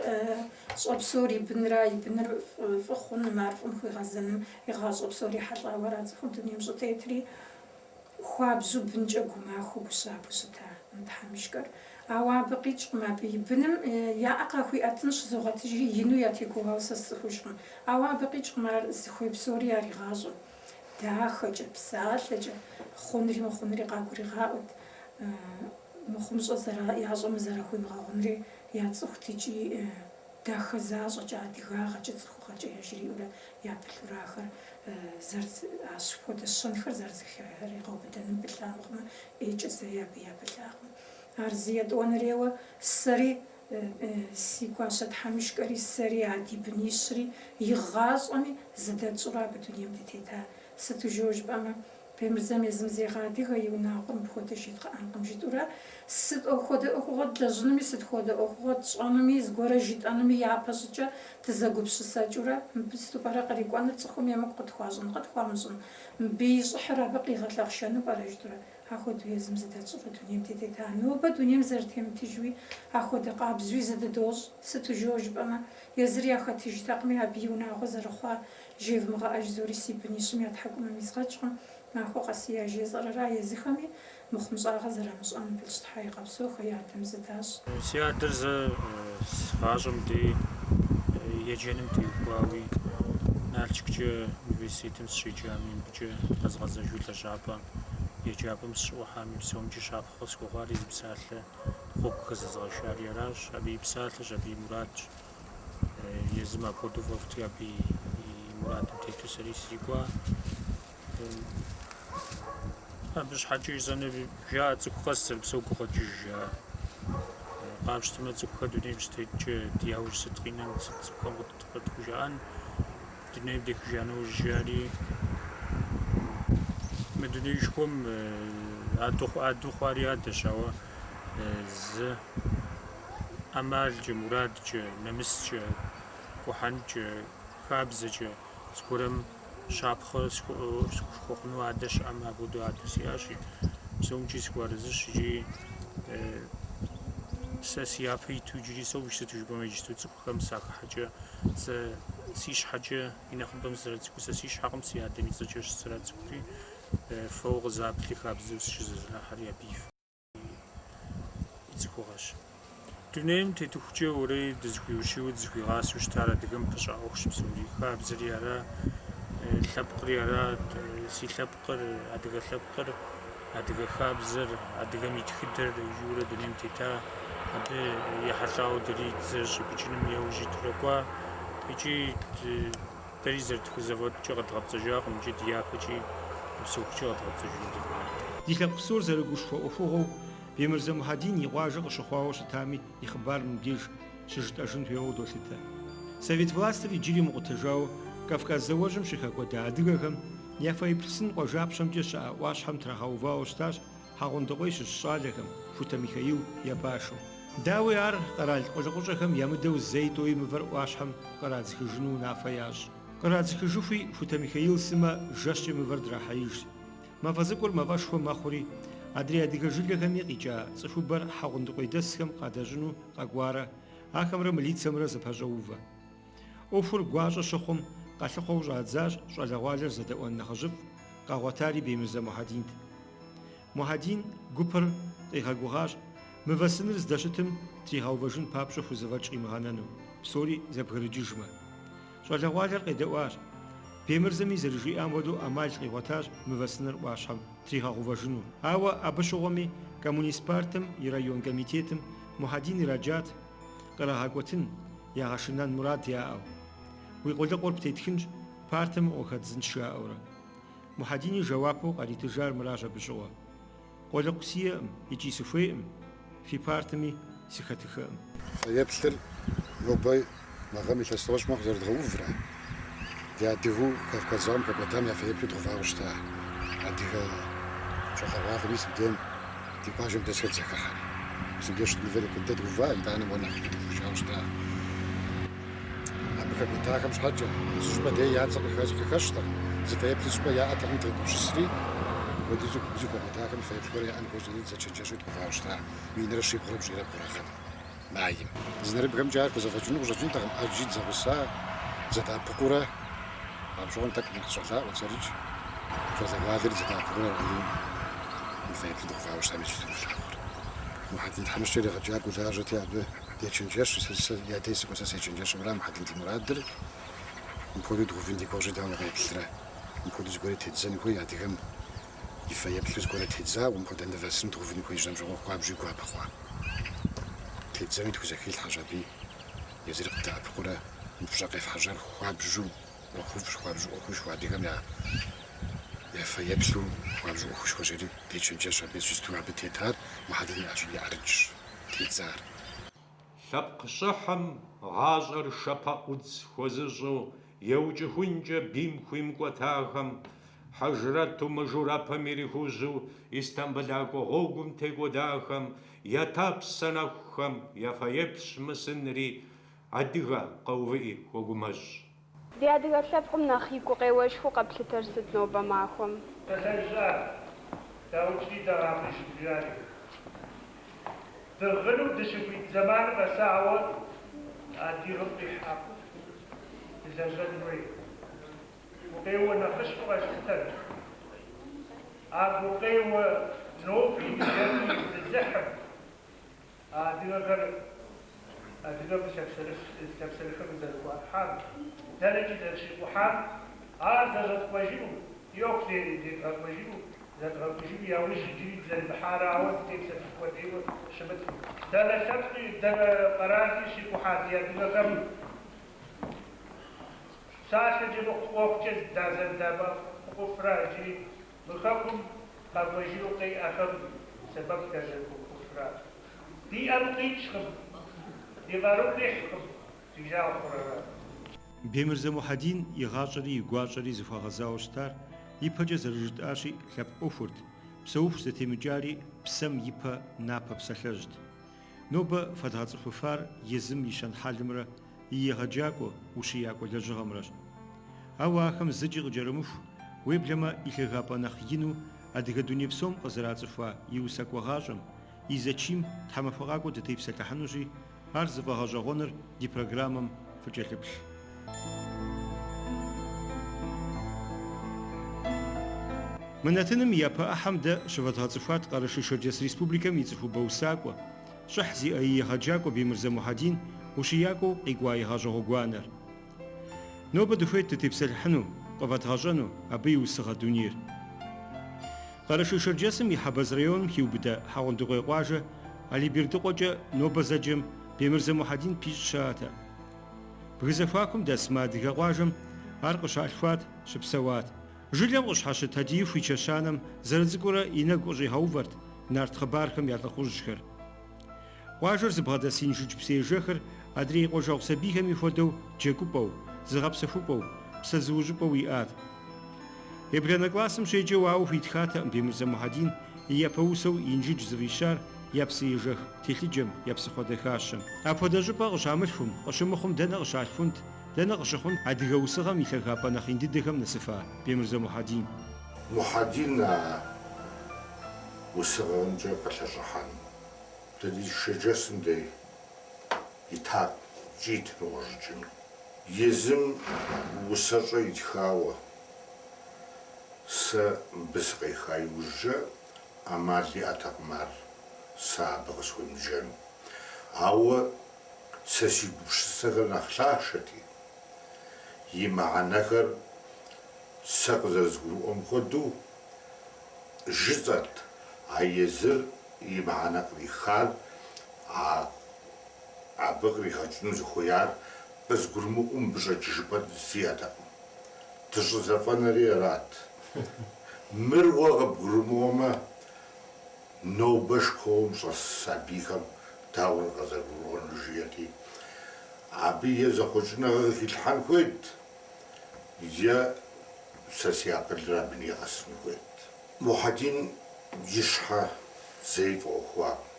щӏэпсэур и бынра, и быныр фӏы хъуным, ар фӏым хуигъэзэным и гъащӏэ псор ехьэлӏауэ ара цӏыхур дунейм щӏытетри. Хуабжьу бынкӏэ гумахуэу гущабэу щыта мы тхьэмыщкӏэр. Ауэ абы къикӏкъым абы и быным я ӏэ къахуиӏэтын щызогъэтыжри ину ятегуоуауэ сэ сцӏыхужкъым. Ауэ абы къикӏкъым ар зыхуей псори яригъащӏэу. Дахэкӏэ, псалъэкӏэ, хъунри мыхъунри къагуригъаӏуэт, мыхъумыщӏэ ящӏэмэ зэрахуимыгъэгъунри яцӏыхут икӏи дахэ защӏэкӏэ, адыгагъэкӏэ, цӏыхугъэкӏэ яжриӏэурэ япылъурэ ахэр апхуэдэ щэнхэр зэрызыхригъэубыдэным пылъа мыхъумэ, ӏейкӏэ зэи абы япылъакъым. Ар зы етӏуанэрейуэ сэри си гуащэ тхьэмыщкӏэри, сэри а ди бынищри игъащӏэми зыдэтщӏурэ абы дунейм дытета. Сыту жыпӏэмэ, Бемырзэм езым зегъэадыгэ и унагъуэр мыпхуэдэ жедгъэӏэнкъым жытӏэурэ, сыт хуэдэ ӏуэхугъуэ длэжьынуми, сыт хуэдэ ӏуэхугъуэ тщӏэнуми, зыгуэрэ жытӏэнуми япэ щӏыкӏэ дызэгупсысэкӏыурэ, мыбы сыту пӏэрэ кърикӏуэнур, цӏыхум емыкӏу къытхуащӏын, къытхуамыщӏын, мыбы и щӏыхьыр абы къигъэлъэхъшэну пӏэрэ жытӏэурэ, ахуэдэу езым зыдэтщӏурэ дунейм дытета. Нобэ дунейм зэрытемытыжуи, ахуэдэ къабзэуи зыдыдощӏ, сыту жыпӏэмэ, езыр яхэтыжтэкъыми, абы и унагъуэ зэрыхъуа Жевмыгъэӏэж зори си бынищым я тхьэкӏумэм изгъэкӏкъым, махуэ къэси яжесӏэр ара езыхэми, мыхъумыщӏагъэ зэрамыщӏэным пылъщ, Тхьэ игъэпсэухэ, я адэм зыдащӏ. Си адэр сэ гъащӏэм дей еджэным теухуауи, Налшыккӏэ университетым сыщеджами, мыбыкӏэ къэзгъэзэжу лэжьапӏэ еджапӏэм сыщыӏухьами, псомкӏи щапхъэ къысхуэхъуари зы псалъэ гъуэгу хэзызгъэшари аращ. Абы и псалъэщ, абы и мурадщ. Езым апхуэдэу фӏэфӏти, абы и мурадым тету сэри срикӏуа. Абы щхьэкӏэ жысӏэнур жаӏэ цӏыху къэс зэрыпсэу гукъэкӏыж жаӏэ. Къапщтэмэ, цӏыхухэр дунейм щытеткӏэ ди яужь сыт къинэн, сыт цӏыхухэм къытхужаӏэн, дунейм дехыжа нэужь жари. Мы дунеишхуэм адэу хъуари адэщ, ауэ зы ӏэмалкӏэ, мурадкӏэ, нэмыскӏэ, кӏухьэнкӏэ, хабзэкӏэ зыгуэрым щапхъэ схуэхъуну адэ щыӏэмэ, апхуэдэу адэу сиӏащи, псомкӏи сыхуэарэзыщ икӏи сэ си япэ иту иджыри собж, сыту жыпӏэмэ иджысту цӏыхухэм сахыхьэкӏэ, сэ си щхьэкӏэ и нэхъыбэм сызэрацӏыхур сэ си щхьэкъым, си адэм и цӏэкӏэщ сызэрацӏыхури, фэуэ къызаплъи хабзэу сыщызэзэрахьэри абы и и цӏыхугъэщ. Дунейм тетыхукӏэ уэрей дызыхуиущийуэ дызыхуигъасэу щытар адыгэм пыщӏа ӏуэхущ псори. Хабзэри ара, лъэпкъри ара, си лъэпкъыр, адыгэ лъэпкъыр, адыгэ хабзэр, адыгэм и тхыдэр жиӏэурэ дунейм тета, абы ехьэлӏауэ дэри дызэрыщӏипӏыкӏыным яужь итурэ кӏуа. Икӏи Дэри зэрытхузэфӏэкӏкӏэ къэдгъэпцӏэжакъым икӏи ди япэкӏи дыпсэухукӏэ къэдгъэпцӏэжыну ди мурадкъым. Ди лъэпкъ псор зэрыгушхуэ ӏуэхугъуэу Бемырзэ Мухьэдин и къуажэ къыщыхъуауэ щытами и хъыбар мыбдеж щыжытӏэжын хуейуэ долъытэ. Совет властыр иджыри мыкъутэжауэ Кавказ зауэжьым щыхэкӏуэда адыгэхэм я фэеплъ сын къуажапщэмкӏэ щыӏэ ӏуащхьэм трагъэувауэ щытащ Хьэгъундыкъуей щыщ щӏалэхэм, Хутэ Михаил я пашэу. Дауи, ар къэрал къулыкъущӏэхэм ямыдэу зэи тӏэуи мывэр ӏуащхьэм кърадзыхыжыну унафэ ящӏ. Кърадзыхыжыхуи Хутэ Михаил сымэ жэщкӏэ мывэр драхьеиж. Мафӏэ цӏыкӏур мафӏэшхуэ мэхъури, адрей адыгэ жылэхэми къикӏа цӏыхубэр хьэгъундыкъуейдэсхэм къадэщӏыну къэкӏуарэ, ахэмрэ мылицэмрэ зэпэщӏоувэ. ӏуэхур гуащӏэ щыхъум, къалъыхъуэу щӏадзащ щӏалэгъуалэр зэдэӏуэн нэхъыжьыфӏ. къагъуэтари Бемырзэ Мухьэдинт. Мухьэдин гупыр къигъэгугъащ мывэ сыныр здэщытым тригъэувэжын папщӏэ хузэфӏэкӏ къимыгъэнэну, псори зэбгрыкӏыжмэ. Щӏалэгъуалэр къедэӏуащ. Бемырзэми зэрыжиӏам хуэдэу ӏэмал къигъуэтащ мывэ сыныр ӏуащхьэм тригъэгъувэжыну. Ауэ абы щыгъуэми Коммунист партым и район комитетым Мухьэдин ираджат кърагъэкӏуэтын, ягъэшынэн мурад яӏэу. Уи къулыкъур птетхынщ, партым укъыхэддзынщ, жаӏэурэ. Мухьэдини жэуапу къаритыжар мыращ абы щыгъуэ. Къулыкъу сиӏэкъым икӏи сыхуейкъым, фи партми сыхэтыхэкъым. Фэеплъыр нобэ мы гъэм илъэс тӏощӏ мэхъу зэрыдгъэуврэ, ди адыгэу Кавказ зауэм хэкӏуэдам я фэеплъу дгъэувауэ щыта адыгэ щӏалэгъуалэм мис мыбдейм ди къуажэм дэсхэр дызэхыхьэри. Мис мыбдеж щыт мывэр япэ дыдэ дгъэува, итӏанэ уэ нэхъ дгъэувыжауэ щыта. Абы хэкӏуэдахэм щхьэкӏэ, зы щӏыпӏэ дей я цӏэ къыхэщтэкъым, зы фэеплъи щӏыпӏэ яӏэтэкъым дегупсысри, мыпхуэдизу хэкӏуэдахэм фэеплъ гуэр яӏэн хуейщ, жытӏэри дызэчэнджэщу дгъэувауэ щыта минрэ щибгъурэ пщӏийрэ бгъурэ гъэм, майм. Зы нэрыбгэмкӏэ ар хузэфӏэкӏыну къыщӏэкӏынтэкъым, ӏэджи дызэгъуса, дызэдэӏэпыкъуурэ, апщыгъуэм тӏэкӏу нэхъ щӏалаӏуэт сэрикӏ, щӏалэгъуалэри дызэдэӏэпыкъуурэ аргуэру мы фэеплъыр дгъэувауэ щыта мис иджыпсту флъагъур. Мухьэдин тхьэмыщкӏэр егъэджакӏуэу лажьэти, абы Дечэнджэщ, сэ я дей сыкӏуэ, сэ сечэнджэщу ара Мухьэдин ди мурадыр, мыпхуэдэу дгъэувын ди гугъэщи, дауэ укъеплърэ? Мыпхуэдэу зыгуэрэ тедзэн хуей, адыгэм и фэеплъу зыгуэрэ тедзауэ, мыпхуэдэ нывэ сын дгъэувын хуейщ, жиӏэм щыгъуэ хуабжьу гуапэ хъуа. Тедзэну тхузэхилъхьэщ аби, езыри къыддэӏэпыкъурэ мы фщӏэ къефхьэжьар хуабжьу ӏуэхуфӏщ, хуабжьу ӏуэхушхуэ, адыгэм я я фэеплъу хуабжьу ӏуэхушхуэщ, жери дечэнджэщ аби, иджыпсту абы тетар Мухьэдин и ӏэрыкӏщ. Тедзар. Лъэпкъ щӏыхьым гъащӏэр шэпэӏудз хуэзыщӏу еукӏыхункӏэ бийм хуимыкӏуэтахэм, хьэжрэту мыжурэпэм ирихужьу Истамбылакӏуэ гъуэгум текӏуэдахэм ята псэ нэхухэм я фэеплъщ мы сынри, адыгэ къэувыӏи хуэгумэщӏ. Ди адыгэ лъэпкъым нэхъ и гукъеуэшхуэу къэплъытэр сыт нобэ махуэм? Псалъэжьа, даукӏри дагъэхъуи щыжари. Дыгъыну дыщыхуит зэманыр къэсауэ а ди гъым къихьакъым. Дылэжьэн хуей. Гукъеуэ нэхъыщхьэу къэслъытэр. А гукъеуэ ноби ныжэби дызыхьым. Адыгэхэр адыгэм лъапсэрыхыр къызэрыхуахьам, дэнэкӏи зэрыщикъухьам, ар зэщӏэткъуэжыну, ди ӏуэху зедгъэкӏуэжыну, зэдгъэкӏужыну яужь иджыри дызэрымыхьарауэ дытепсэлъыхь къудейуэ щымыту. Дэнэ лъэпкъи, дэнэ къэрали щикъухьа ди адыгэхэм псалъэкӏэ мыхъу ӏуэхукӏэ дазэрыдэӏэпыкъуфрэ иджыри мы хэкум къэкӏуэжыну къеӏэхэм сэбэп дазэрыхуэхъуфрэ. Ди ӏэм къикӏкъым, ди къару къихькъым, ди жагъуэ хъурэрэ. Бемырзэ Мухьэдин и гъащӏэри и гуащӏэри зыхуэгъэзауэ щытар, ипэкӏэ зэрыжытӏащи, лъэпкъ ӏуэхурт, псэуху зытемыкӏари псэм ипэ напэ псалъэжьт. Нобэ фэдгъэцӏыхуфар езым и щэн-хьэлымрэ и егъэджакӏуэ, ущиякӏуэ лэжьыгъэмрэщ. Ауэ ахэм зыкӏи къыкӏэрымыху, уеблэмэ и лъагапӏэ нэхъ ину адыгэ дуней псом къызэрацӏыхуа и усакӏуэ гъащӏэм, и зэчийм тхьэмахуэ къакӏуэ дытепсэлъыхьынущи, ар зыфӏэгъэщӏэгъуэныр ди программэм фыкӏэлъыплъ. Мы нэтыным и япэ ӏыхьэм дэ щывэдгъэцӏыхуат Къэрэшей-Шэрджэс Республикэм и цӏыхубэ усакӏуэ, щӏыхь зиӏэ и егъэджакӏуэ Бемырзэ Мухьэдин ущиякӏуэу къикӏуа и гъащӏэ гъуэгуанэр. Нобэ дыхуейт дытепсэлъыхьыну, къывэдгъэщӏэну абы и усыгъэ дунейр. Къэрэшей-Шэрджэсым и Хьэбэз районым хиубыдэ Хьэгъундыкъуей къуажэ Алибердыкъуэкӏэ нобэ зэджэм Бемырзэ Мухьэдин пищӏ щыӏэтэкъым. Бгы зэхуакум дэс мы адыгэ къуажэм ар къыщалъхуат, щыпсэуат. Жылэм къыщхьэщыт Адииху и чэщанэм зэрыцӏыкӏурэ и нэгу къыщӏигъэувэрт нарт хъыбархэм я лӏыхъужьхэр. Къуажэр зыбгъэдэс Инжыдж псыежэхыр адрей и къуажэгъу сабийхэми хуэдэу джэгупӏэу, зыгъэпсэхупӏэу, псэзыужьыпӏэу иӏат. Ебланэ классым щеджэу ауэ хуитхатэкъым Бемырзэ Мухьэдин и япэ усэу Инжыдж зыфӏищар я псыежэх телъыджэм, я псыхъуэ дахащэм. Апхуэдэ щӏыпӏэ къыщамылъхум, къыщымыхъум дэнэ къыщалъхунт, дэнэ къыщыхъунт адыгэ усыгъэм и лъагапӏэ нэхъ ин дыдэхэм нэсыфа Бемырзэ Мухьэдин? Мухьэдин а усыгъэмкӏэ къылъэщӏыхьэн дэ ди Шэрджэсым дей итакъым икӏи итыну къыщӏэкӏынкъым. Езым усэщӏэ итхауэ. Сэ мыбы сыкъеха иужькӏэ ӏэмал иӏэтэкъым ар сэ абы къысхуемыджэну. Ауэ сэ си гупсысэхэр нэхъ лъахъшэти, и мыхьэнэхэр сэ къызэрызгурыӏуэм хуэдэу жысӏэт, а езыр и мыхьэнэ кърихар, а абы къригъэкӏыну зыхуеяр къызгурымыӏуэу мыбы щӏэкӏыжыпӏэ сиӏэтэкъым. Дыщӏызэфӏэнэри арат. Мыр уэ къыбгурымыӏуэмэ, нобэ школым щӏэс сабийхэм дауэрэ къызэрыгурыӏуэнур жиӏэти, абы е зэхъуэкӏыныгъэ къыхилъхьэн хуейт, е сэ си акъылыр абы нигъэсын хуейт. Мухьэдин и щхьэ зэи фӏэӏуэхуакъым,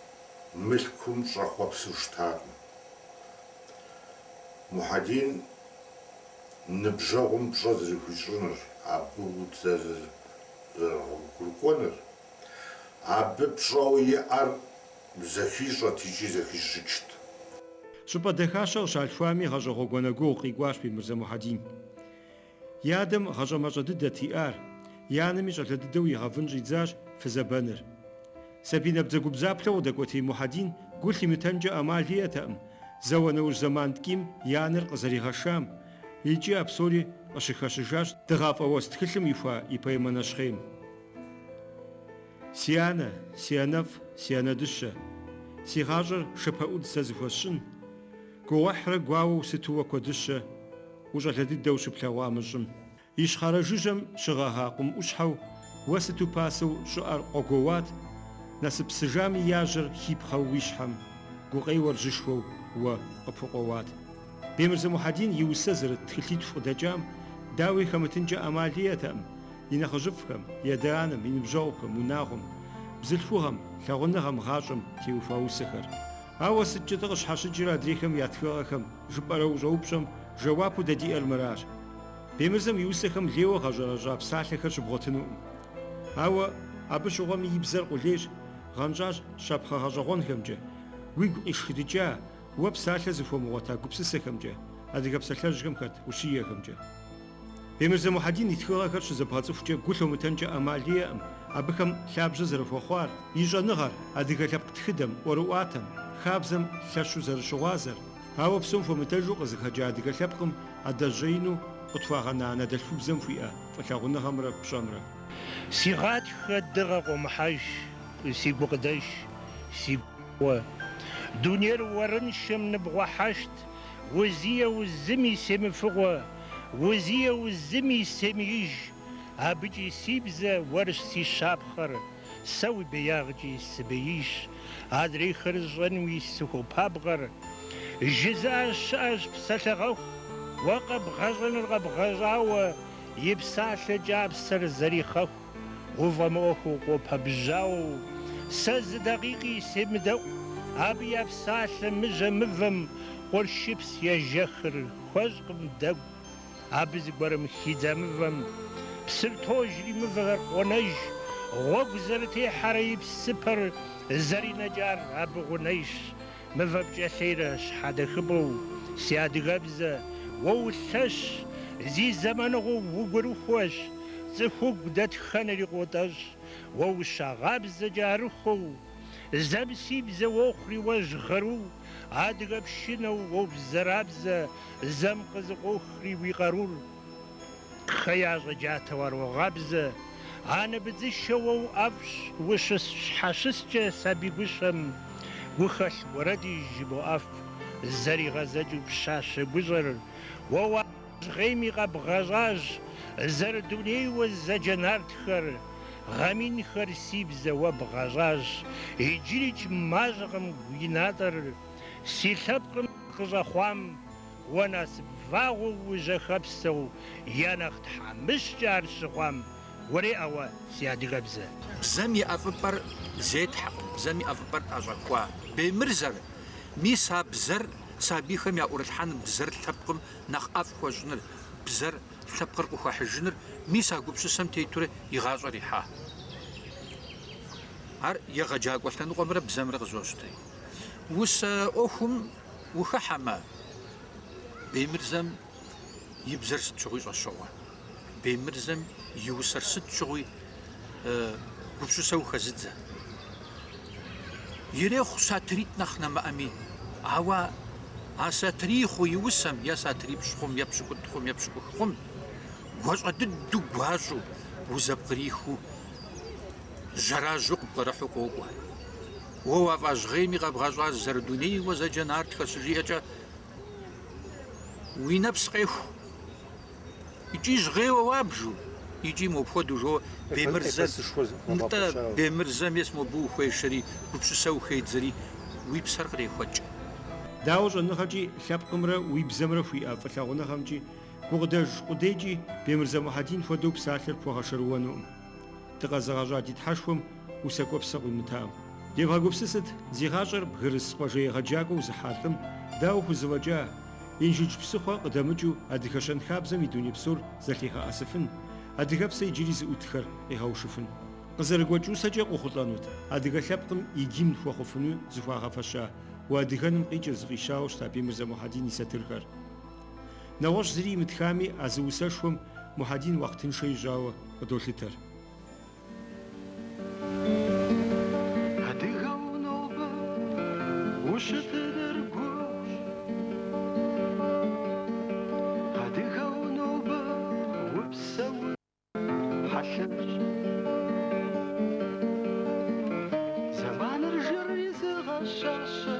мылъкум щӏэхъуэпсу щытакъым. Мухьэдин ныбжьэгъум пщӏэ зэрыхуищӏыныр, абы узэрыгъуэгурыкӏуэныр, абы пщӏэуэ иӏэр зэхищӏэт икӏи зэхищӏыкӏт. Щӏыпӏэ дахащэ къыщалъхуами, гъащӏэ гъуэгуанэ гугъу къикӏуащ Бемырзэ Мухьэдин. И адэм гъащӏэ мащӏэ дыдэт иӏар, и анэми щӏалэ дыдэу игъэвын щӏидзащ фызабэныр. Сабий набдзэгубдзаплъэу къыдэкӏуэтей Мухьэдин гу лъимытэнкӏэ ӏэмал иӏэтэкъым зауэ нэужь зэман ткӏийм и анэр къызэригъэшам, икӏи а псори къыщыхэщыжащ Дыгъафӏэ уэс тхылъым ихуа и поэмэ нэщхъейм. Си анэ, си анэфӏ, си анэ дыщэ, си гъащӏэр шэпэӏудз сэ зыхуэсщӏын, гугъуехьрэ гуауэу сыту уэ куэдыщэ, ущӏалэ дыдэу щыплъэгъуа мы щӏым. Ищхъэрэ жыжьэм щыгъэгъа къум ӏущхьэу уэ сыту пасэу щӏыӏэр къогуэуат, насып псыжами яжьэр хипхъэу уи щхьэм, гукъеуэр жьышхуэу уэ къыпхукъуэуат. Бемырзэ Мухьэдин и усэ зэрыт тхылъитху къыдэкӏам, дауи хэмытынкӏэ ӏэмал иӏэтэкъым, и нэхъыжьыфӏхэм, и адэ-анэм, и ныбжьэгъухэм, унагъуэм, бзылъхугъэм, лъагъуныгъэм, гъащӏэм теухуа усэхэр. Ауэ сыткӏэ-тӏэ къыщхьэщыкӏрэ адрейхэм я тхыгъэхэм жыпӏэрэ ущӏэупщӏэм жэуапу дэ диӏэр мыращ. Бемырзэм и усэхэм лейуэ гъэщӏэрэщӏа псалъэхэр щыбгъуэтынукъым. Ауэ абы щыгъуэми и бзэр къулейщ, гъэнщӏащ щапхъэ гъэщӏэгъуэнхэмкӏэ, уигу къишхыдыкӏа, уэ псалъэ зыхуэмыгъуэта гупсысэхэмкӏэ, адыгэ псалъэжьхэм хэт ущиехэмкӏэ. Бемырзэ Мухьэдин и тхыгъэхэр щызэбгъэцӏыхукӏэ гу лъумытэнкӏэ ӏэмал иӏэкъым абыхэм лъабжьэ зэрыхуэхъуар, и щӏэныгъэр, адыгэ лъэпкъ тхыдэм, ӏуэрыӏуатэм, хабзэм лъэщу зэрыщыгъуазэр, ауэ псом хуэмыдэжу къызыхэкӏа адыгэ лъэпкъым адэжь щӏэину къытхуагъэна анэдэлъхубзэм хуиӏэ фӏылъагъуныгъэмрэ пщӏэмрэ. Си гъатхэ дыгъэ къуэмыхьэж, си гукъыдэж, си гугъэ. Дунейр уэрыншэм ныбгъуэхьэшт, узиеу зыми семыфыгъуэ, узиеу зыми семыиж, абыкӏи си бзэ уэрщ си щапхъэр, сэ уи беягъкӏи сыбеижщ, адрейхэр сщӏэнуи сыхуопабгъэр. Жызыӏэ щыӏэщ псалъэгъэху, уэ къэбгъэщӏэнур къэбгъэщӏауэ, и псалъэ кӏапсэр зэрихъэху, уфӏэмыӏуэхуу къопэбжьауэу, сэ зы дакъикъи семыдэӏу, абы я псалъэ мыжьэ мывэм къуршыпс ежэхыр хуэщӏкъым дэгу. Абы зыгуэрым хидза мывэм псыр тожри мывэхэр къонэж, гъуэгу зэрытехьэрэ и псыпэр зэринэкӏар абы гъунэжщ. Мывэ пкӏэлъейрэ щхьэдэхыпӏэу, си адыгэбзэ, уэ улъэщ, зи зэманыгъуэу угурыхуэщ, цӏыхугу дэтхэнэри къотӏэщӏ, уэ ущагъабзэкӏэ ӏэрыхуэу, зэм си бзэ уохъури уэ жьгъыру, адыгэ пшынэу уобзэрабзэ, зэм къызыкъуохри уи къарур. Хеящӏэ джатэу ар уогъабзэ, анэ быдзышэ уэ уӏэфӏщ, ущысщхьэщыскӏэ сабий гущэм, гухэлъ уэрэди жыбоӏэф, зэригъэзэкӏыу пщащэ гущӏэр, уэ уажьгъейми къэбгъэщӏащ, зэрыдунейуэ зэджэ нартхэр, гъэ минхэр си бзэ уэ бгъэщӏащ, иджырикӏ мащӏэкъым уи натӏэр, си лъэпкъым къыщӏэхъуам Уэ насып вагъуэу ужьэхэпсэу я нэхъ тхьэмыщкӏэ ар щыхъуам, уреӏэ уэ, си адыгэбзэ. Бзэм и ӏэфӏыпӏэр зетхьэкъым, бзэм и ӏэфӏыпӏэр тӏэщӏэхуа. Бемырзэр, мис а бзэр сабийхэм яӏурылъхьэн, бзэр лъэпкъым нэхъ ӏэфӏ хуэщӏыныр, бзэр лъэпкъыр къыхуэхьыжыныр, мис а гупсысэм тетурэ и гъащӏэр ихьа. Ар егъэджакӏуэ лъэныкъуэмрэ бзэмрэ къызощтэри. Усэ ӏуэхум Ухыхьэмэ, Бемырзэм и бзэр сыт щыгъуи щӏэщыгъуэ. Бемырзэм и усэр сыт щыгъуи гупсысэ ухэзыдзэ. Ирехъу сатыритӏ нэхъ нэмыӏэми, ауэ а сатырий хъу и усэм, е сатырипщӏ хъум, е пщыкӏутӏ хъум, е пщыкӏух хъум, гуащӏэ дыдэу гуащӏэу, узэпкърихыу, жьэражьэу къыпкърыхьу къокӏуэ. Уэ уафӏэжьгъейми къэбгъэщӏар зэрыдунейуэ зэджэ нартхэр щыжиӏэкӏэ, уи нэпс къеху. Икӏи жьгъейуэ уабжу, икӏи мопхуэдэу жоуэ Бемырзэр, нтӏэ, Бемырзэм мес мобы ухуешэри, гупсысэ ухедзэри, уи псэр кърехуэкӏ. Дауэ щӏэныгъэкӏи лъэпкъымрэ уи бзэмрэ хуиӏэ фӏылъагъуныгъэмкӏи, гукъыдэж къудейкӏи Бемырзэ Мухьэдин хуэдэу псалъэр пхуэгъэшэрыуэнукъым. Дыкъэзыгъэщӏа ди Тхьэшхуэм усакӏуэпсэ къуимытам. Девгъэгупсысыт, зи гъащӏэр бгырыс къуажэ егъэджакӏуэу зыхьа лӏым дауэ хузэфӏэкӏа, Инжыдж псыхъуэ къыдэмыкӏыу адыгэ щэнхабзэм и дуней псор зэлъигъэӏэсыфын, адыгэпсэ иджыри зыӏутхэр къигъэушыфын. Къызэрыгуэкӏ усэкӏэ къохъулӏэнут адыгэ лъэпкъым и гимн хуэхъуфыну зыхуагъэфэща Уадыгэным къикӏыр зыфӏищауэ щыта Бемырзэ Мухьэдин и сатырхэр. Нэгъуэщӏ зыри имытхами, а зы усэшхуэм Мухьэдин уахътыншэ ищӏауэ къыдолъытэр. Адыгэу нобэ ущытыныр гугъущ. Адыгэу нобэ упсэуныр хьэлъэщ. Зэманыр жэрри зыгъэщащэ,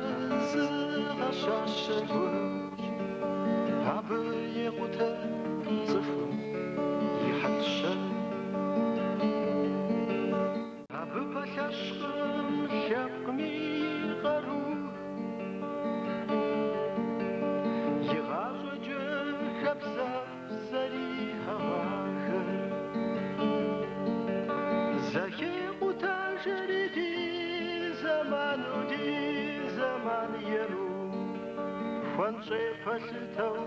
зыгъэщащэ гугъущ. Абы екъутэ цӏыхум и хьэл-щэн. Абы пэлъэщкъым лъэпкъми и къару. Игъащӏэкӏэ хабзэфӏ зэрихьэгъахэр зэхекъутэжри ди зэману ди зэман еру хуэнщӏей пэлъытэу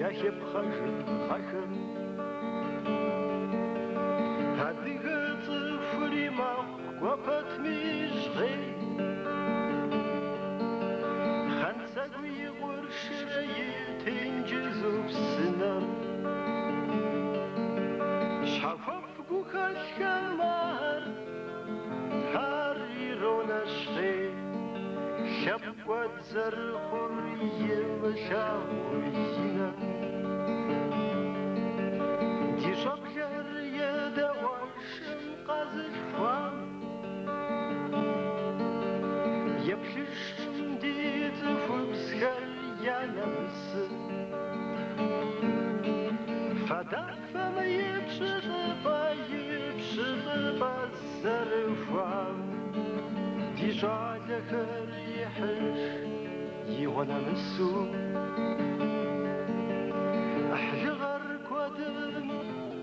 яхепхъэжыр гъэхэм. Адыгэ цӏыхури мэхъу кӏуэ пэтми жьгъей. Хьэнцэгу и къуршрэ и тенджызу псынэр. Щхьэхуэфӏ гухэлъхэм ар, ар иронэщхъей. Лъэпкъ кӏуэд зэрыхъур имылъагъуу и нэм. Ди щӏэблэр едэӏуэжым къэзылъхуам. Еплъыжым ди цӏыхубзхэр я нэмысым. Фадафэм и пщылӏыпӏэ, и пщылӏыпӏэ зэрыхуам. Ди щӏалэхэр ехьыж игъуэ нэмысу. Ӏыхьлыгъэр куэдым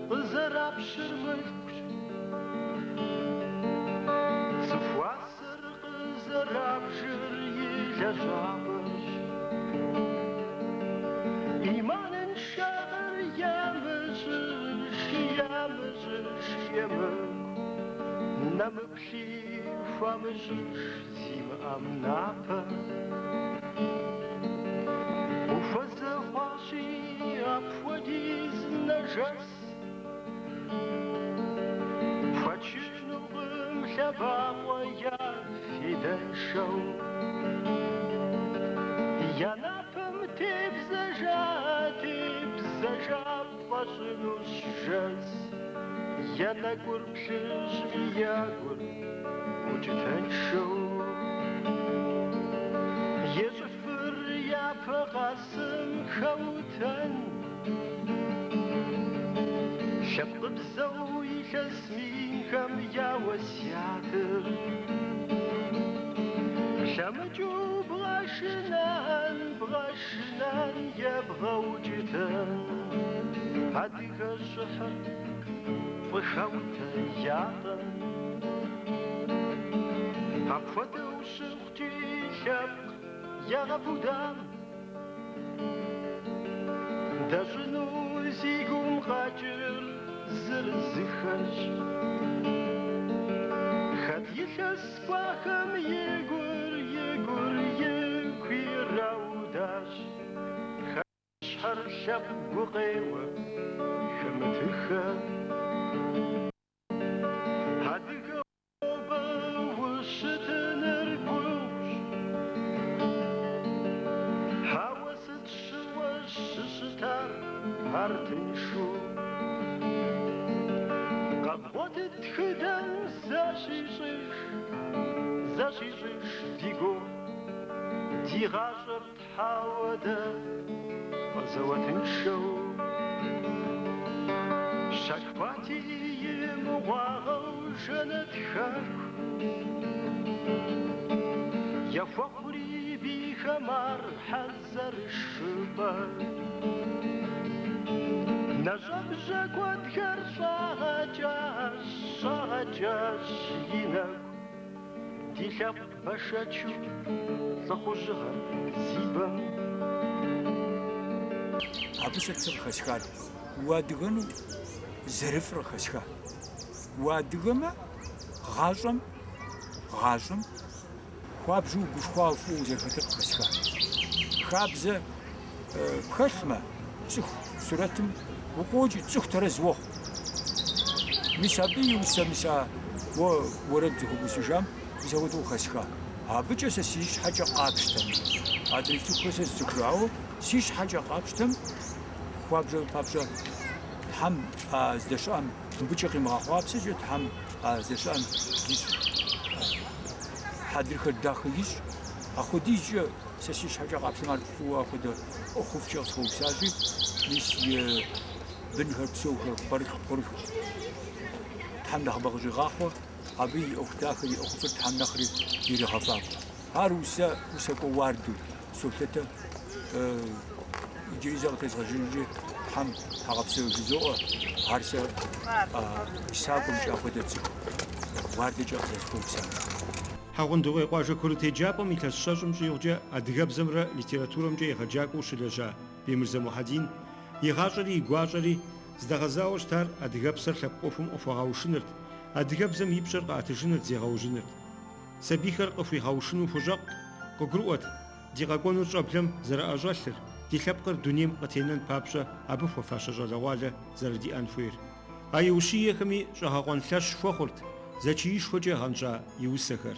къызэрапщыр мылъкущ. Цӏыху уасэр къызэрабжыр и лэжьапӏэрщ. Иманыншагъэр ямыщӏыж, ямыщӏыж емыкӏу. Нэмыплъи хуамыщӏыж зимыӏэм напэ. Ухуэзэ хъуащи апхуэдиз нэжэс. Пхуэчынукъым лъэбакъуэ я фейдэншэу. Я напэм тебзэжа, тебзэжа пфӏэщӏынущ жэз. Я нэкӏур плъыжьми я гур укӏытэншэу. Ещӏыфыр япэ къэсым хэутэн. Лъэпкъыбзэу илъэс минхэм я уэсятыр. Лъэмыкӏыу бгъэшынэн, бгъэшынэн е бгъэукӏытэн. Адыгэ щӏыхьыр фӏыхэутэ ятӏэм. Апхуэдэу щыхъукӏи лъэпкъ ягъэпудам. Дэщӏыну зи гум къэкӏыр зырызыххэщ. Хэт илъэс кӏуахэм и гур, и гур игу ираудащ. Хэт щхьэр лъэпкъ гукъеуэ. хэмытыххэ. Адыгэу нобэ ущытыныр гугъущ. Ауэ сыт щыгъуэ щыщытар ар тыншу. Къэвгъуэтыт тхыдэм зэщищӏыж, зэщищӏыж ди гугъу. Ди гъащӏэр тхьауэ дэ къэзэуэтыншэу. Щалъхуати и мыгъуагъэу жэнэт хэку. Яхуэхъури бийхэм ар хьэзэрышыпӏэ. Нэщӏэбжьэ куэдхэр щӏагъэкӏащ, щӏагъэкӏащ и нэгу. Ди лъэпкъ бэшэчу лӏыхъужьыгъэр зи бэм. Абы сыт сэ къыхэсхар? Уадыгэну зэрыфӏыр къыхэсха. Уадыгэмэ, гъащӏэм, гъащӏэм хуабжьу угушхуауэ фӏыуэ узэрыхэтыр къыхэсха. Хабзэ пхэлъмэ, цӏыху сурэтым укъокӏи, цӏыху тэрэз уохъу. Мис абы и усэ, мис а уэ уэрэд зыхуэбусыжам, мис апхуэдэу къыхэсха. Абыкӏэ сэ си щхьэкӏэ къапщтэм, адрей цӏыхухэр сэ сцӏыхурэ, ауэ си щхьэкӏэ къапщтэм, хуабжьу абы папщӏэ Тхьэм а здэщыӏэм мыбыкӏэ къимыгъэхъуапсэкӏэ, Тхьэм а здэщыӏэм ищӏ, хьэдрыхэр дахэ ищӏ, апхуэдизкӏэ Сэ си щхьэкӏэ къапщтэмэ, ар фӏыуэ апхуэдэ ӏуэхуфӏкӏэ къысхуэупсащи, мис и бынхэр псэухэр, къуэрылъху, пхъурылъху Тхьэм нэхъыбэ къыщӏигъахъуэ, абы и ӏуэху дахэр, и ӏуэхуфӏыр Тхьэм нэхъри иригъэфӏакӏуэ. Ар усэ, усакӏуэ уардэу солъытэ. Иджыри зэ къытезгъэжыжынщи, Тхьэм тхьэгъэпсэу жызоӏэ, ар сэ усакӏуэмкӏэ апхуэдэ цӏыху уардэкӏэ къызэрысхуэупсар. Хьэгъундыкъуей къуажэ курыт еджапӏэм илъэс щэщӏым щӏигъукӏэ адыгэбзэмрэ литературэмкӏэ егъэджакӏуэу щылэжьа Бемырзэ Мухьэдин и гъащӏэри и гуащӏэри здэгъэзауэ щытар адыгэпсэр лъэпкъ ӏуэхум къыхуэгъэушынырт, адыгэбзэм и пщӏэр къэӏэтыжынырт, зегъэужьынырт. Сабийхэр къыхуигъэушыну хущӏэкъут, къыгурыӏуэт ди къэкӏуэнур щӏэблэм зэрыӏэщӏэлъыр, ди лъэпкъыр дунейм къытенэн папщӏэ абы хуэфащэ щӏалэгъуалэ зэрыдиӏэн хуейр. А и ущиехэми щӏэгъэкъуэн лъэщ хуэхъурт зэчиишхуэкӏэ гъэнщӏа и усэхэр.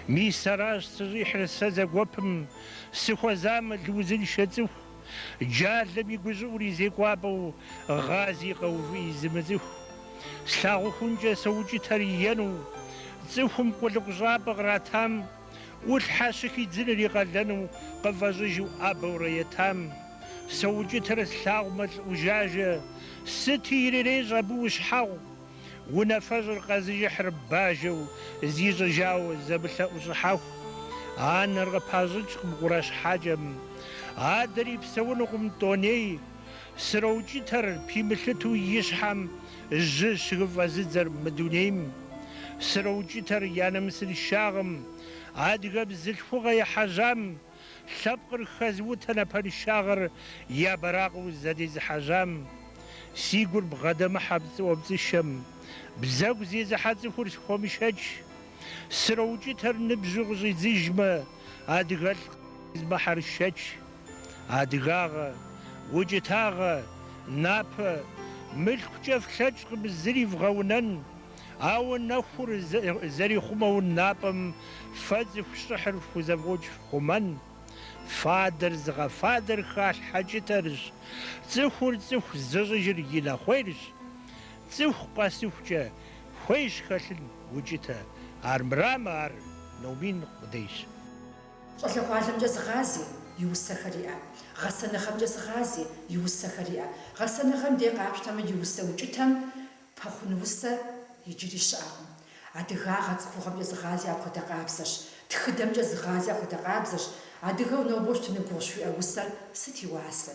Мис аращ сыщӏихьыр сэ зэгуэпым, сыхуэзамэ лы узыншэ цӏыху, джалэм и гущӏыӏур и зекӏуапӏэу гъази къэувыӏи зымыцӏыху. Слъагъухункӏэ соукӏытэр ену, цӏыхум къулыкъущӏапӏэ къратам, ӏулъхьэ щыхидзыныр и къалэну къыфӏэщӏыжу ӏэбэурэ етам. Соукӏытэр слъагъумэ лӏы ӏужажэ, сыти ирырещӏ абы ущхьэгъу. Унафэщӏыр къэзыжыхьыр бажэу зищӏыжауэ зэмылъэӏу щӏыхьэху. Анэр къыпащӏыкӏкъым къурэ щхьэкӏэм, адэри псэунукъым тӏоней. Сроукӏытэр пимылъыту и щхьэм жьы щыхыфӏэзыдзэр мы дунейм. Сроукӏытэр я нэмысыншагъым, адыгэ бзылъхугъэ ехьэжьам Лъэпкъыр хэзыутэ напэншагъэр я бэракъыу зэдезыхьэжьам, си гур бгъэдэмыхьэ пцӏыӏуэпцӏышэм, бзэгу зезыхьэ цӏыхур схуэмышэч. Сроукӏытэр ныбжьу къыщӏидзыжмэ, адыгэлӏ къезымыхьэр шэч. Адыгагъэ, укӏытагъэ, напэ, мылъкукӏэ флъэкӏкъым зыри вгъэунэн, Ауэ нэхур зэрихъумэу напӏэм фэ цӏыху щӏыхьыр фхузэфӏокӏ фхъумэн. Фадэр зыгъэфадэр халъхьэ кӏытэрщ, цӏыхур цӏыху зыщӏыжыр и нэхъуейрщ. Цӏыху къэсыхукӏэ хуейщ хэлъын укӏытэ, армырамэ ар номин къудейщ. Щӏалэгъуалэмкӏэ зыгъази, и усэхэр иӏэ. Гъэсэныгъэмкӏэ зыгъази, и усэхэр иӏэ. Гъэсэныгъэм дей къапщтэмэ, и усэ укӏытэм Пэхъун усэ иджыри щыӏэкъым. Адыгагъэ цӏыхугъэмкӏэ зыгъази апхуэдэ къабзэщ. Тхыдэмкӏэ зыгъази апхуэдэ къабзэщ. Адыгэу нобэ ущытыну гугъущ жиӏэ усэр сыт и уасэ?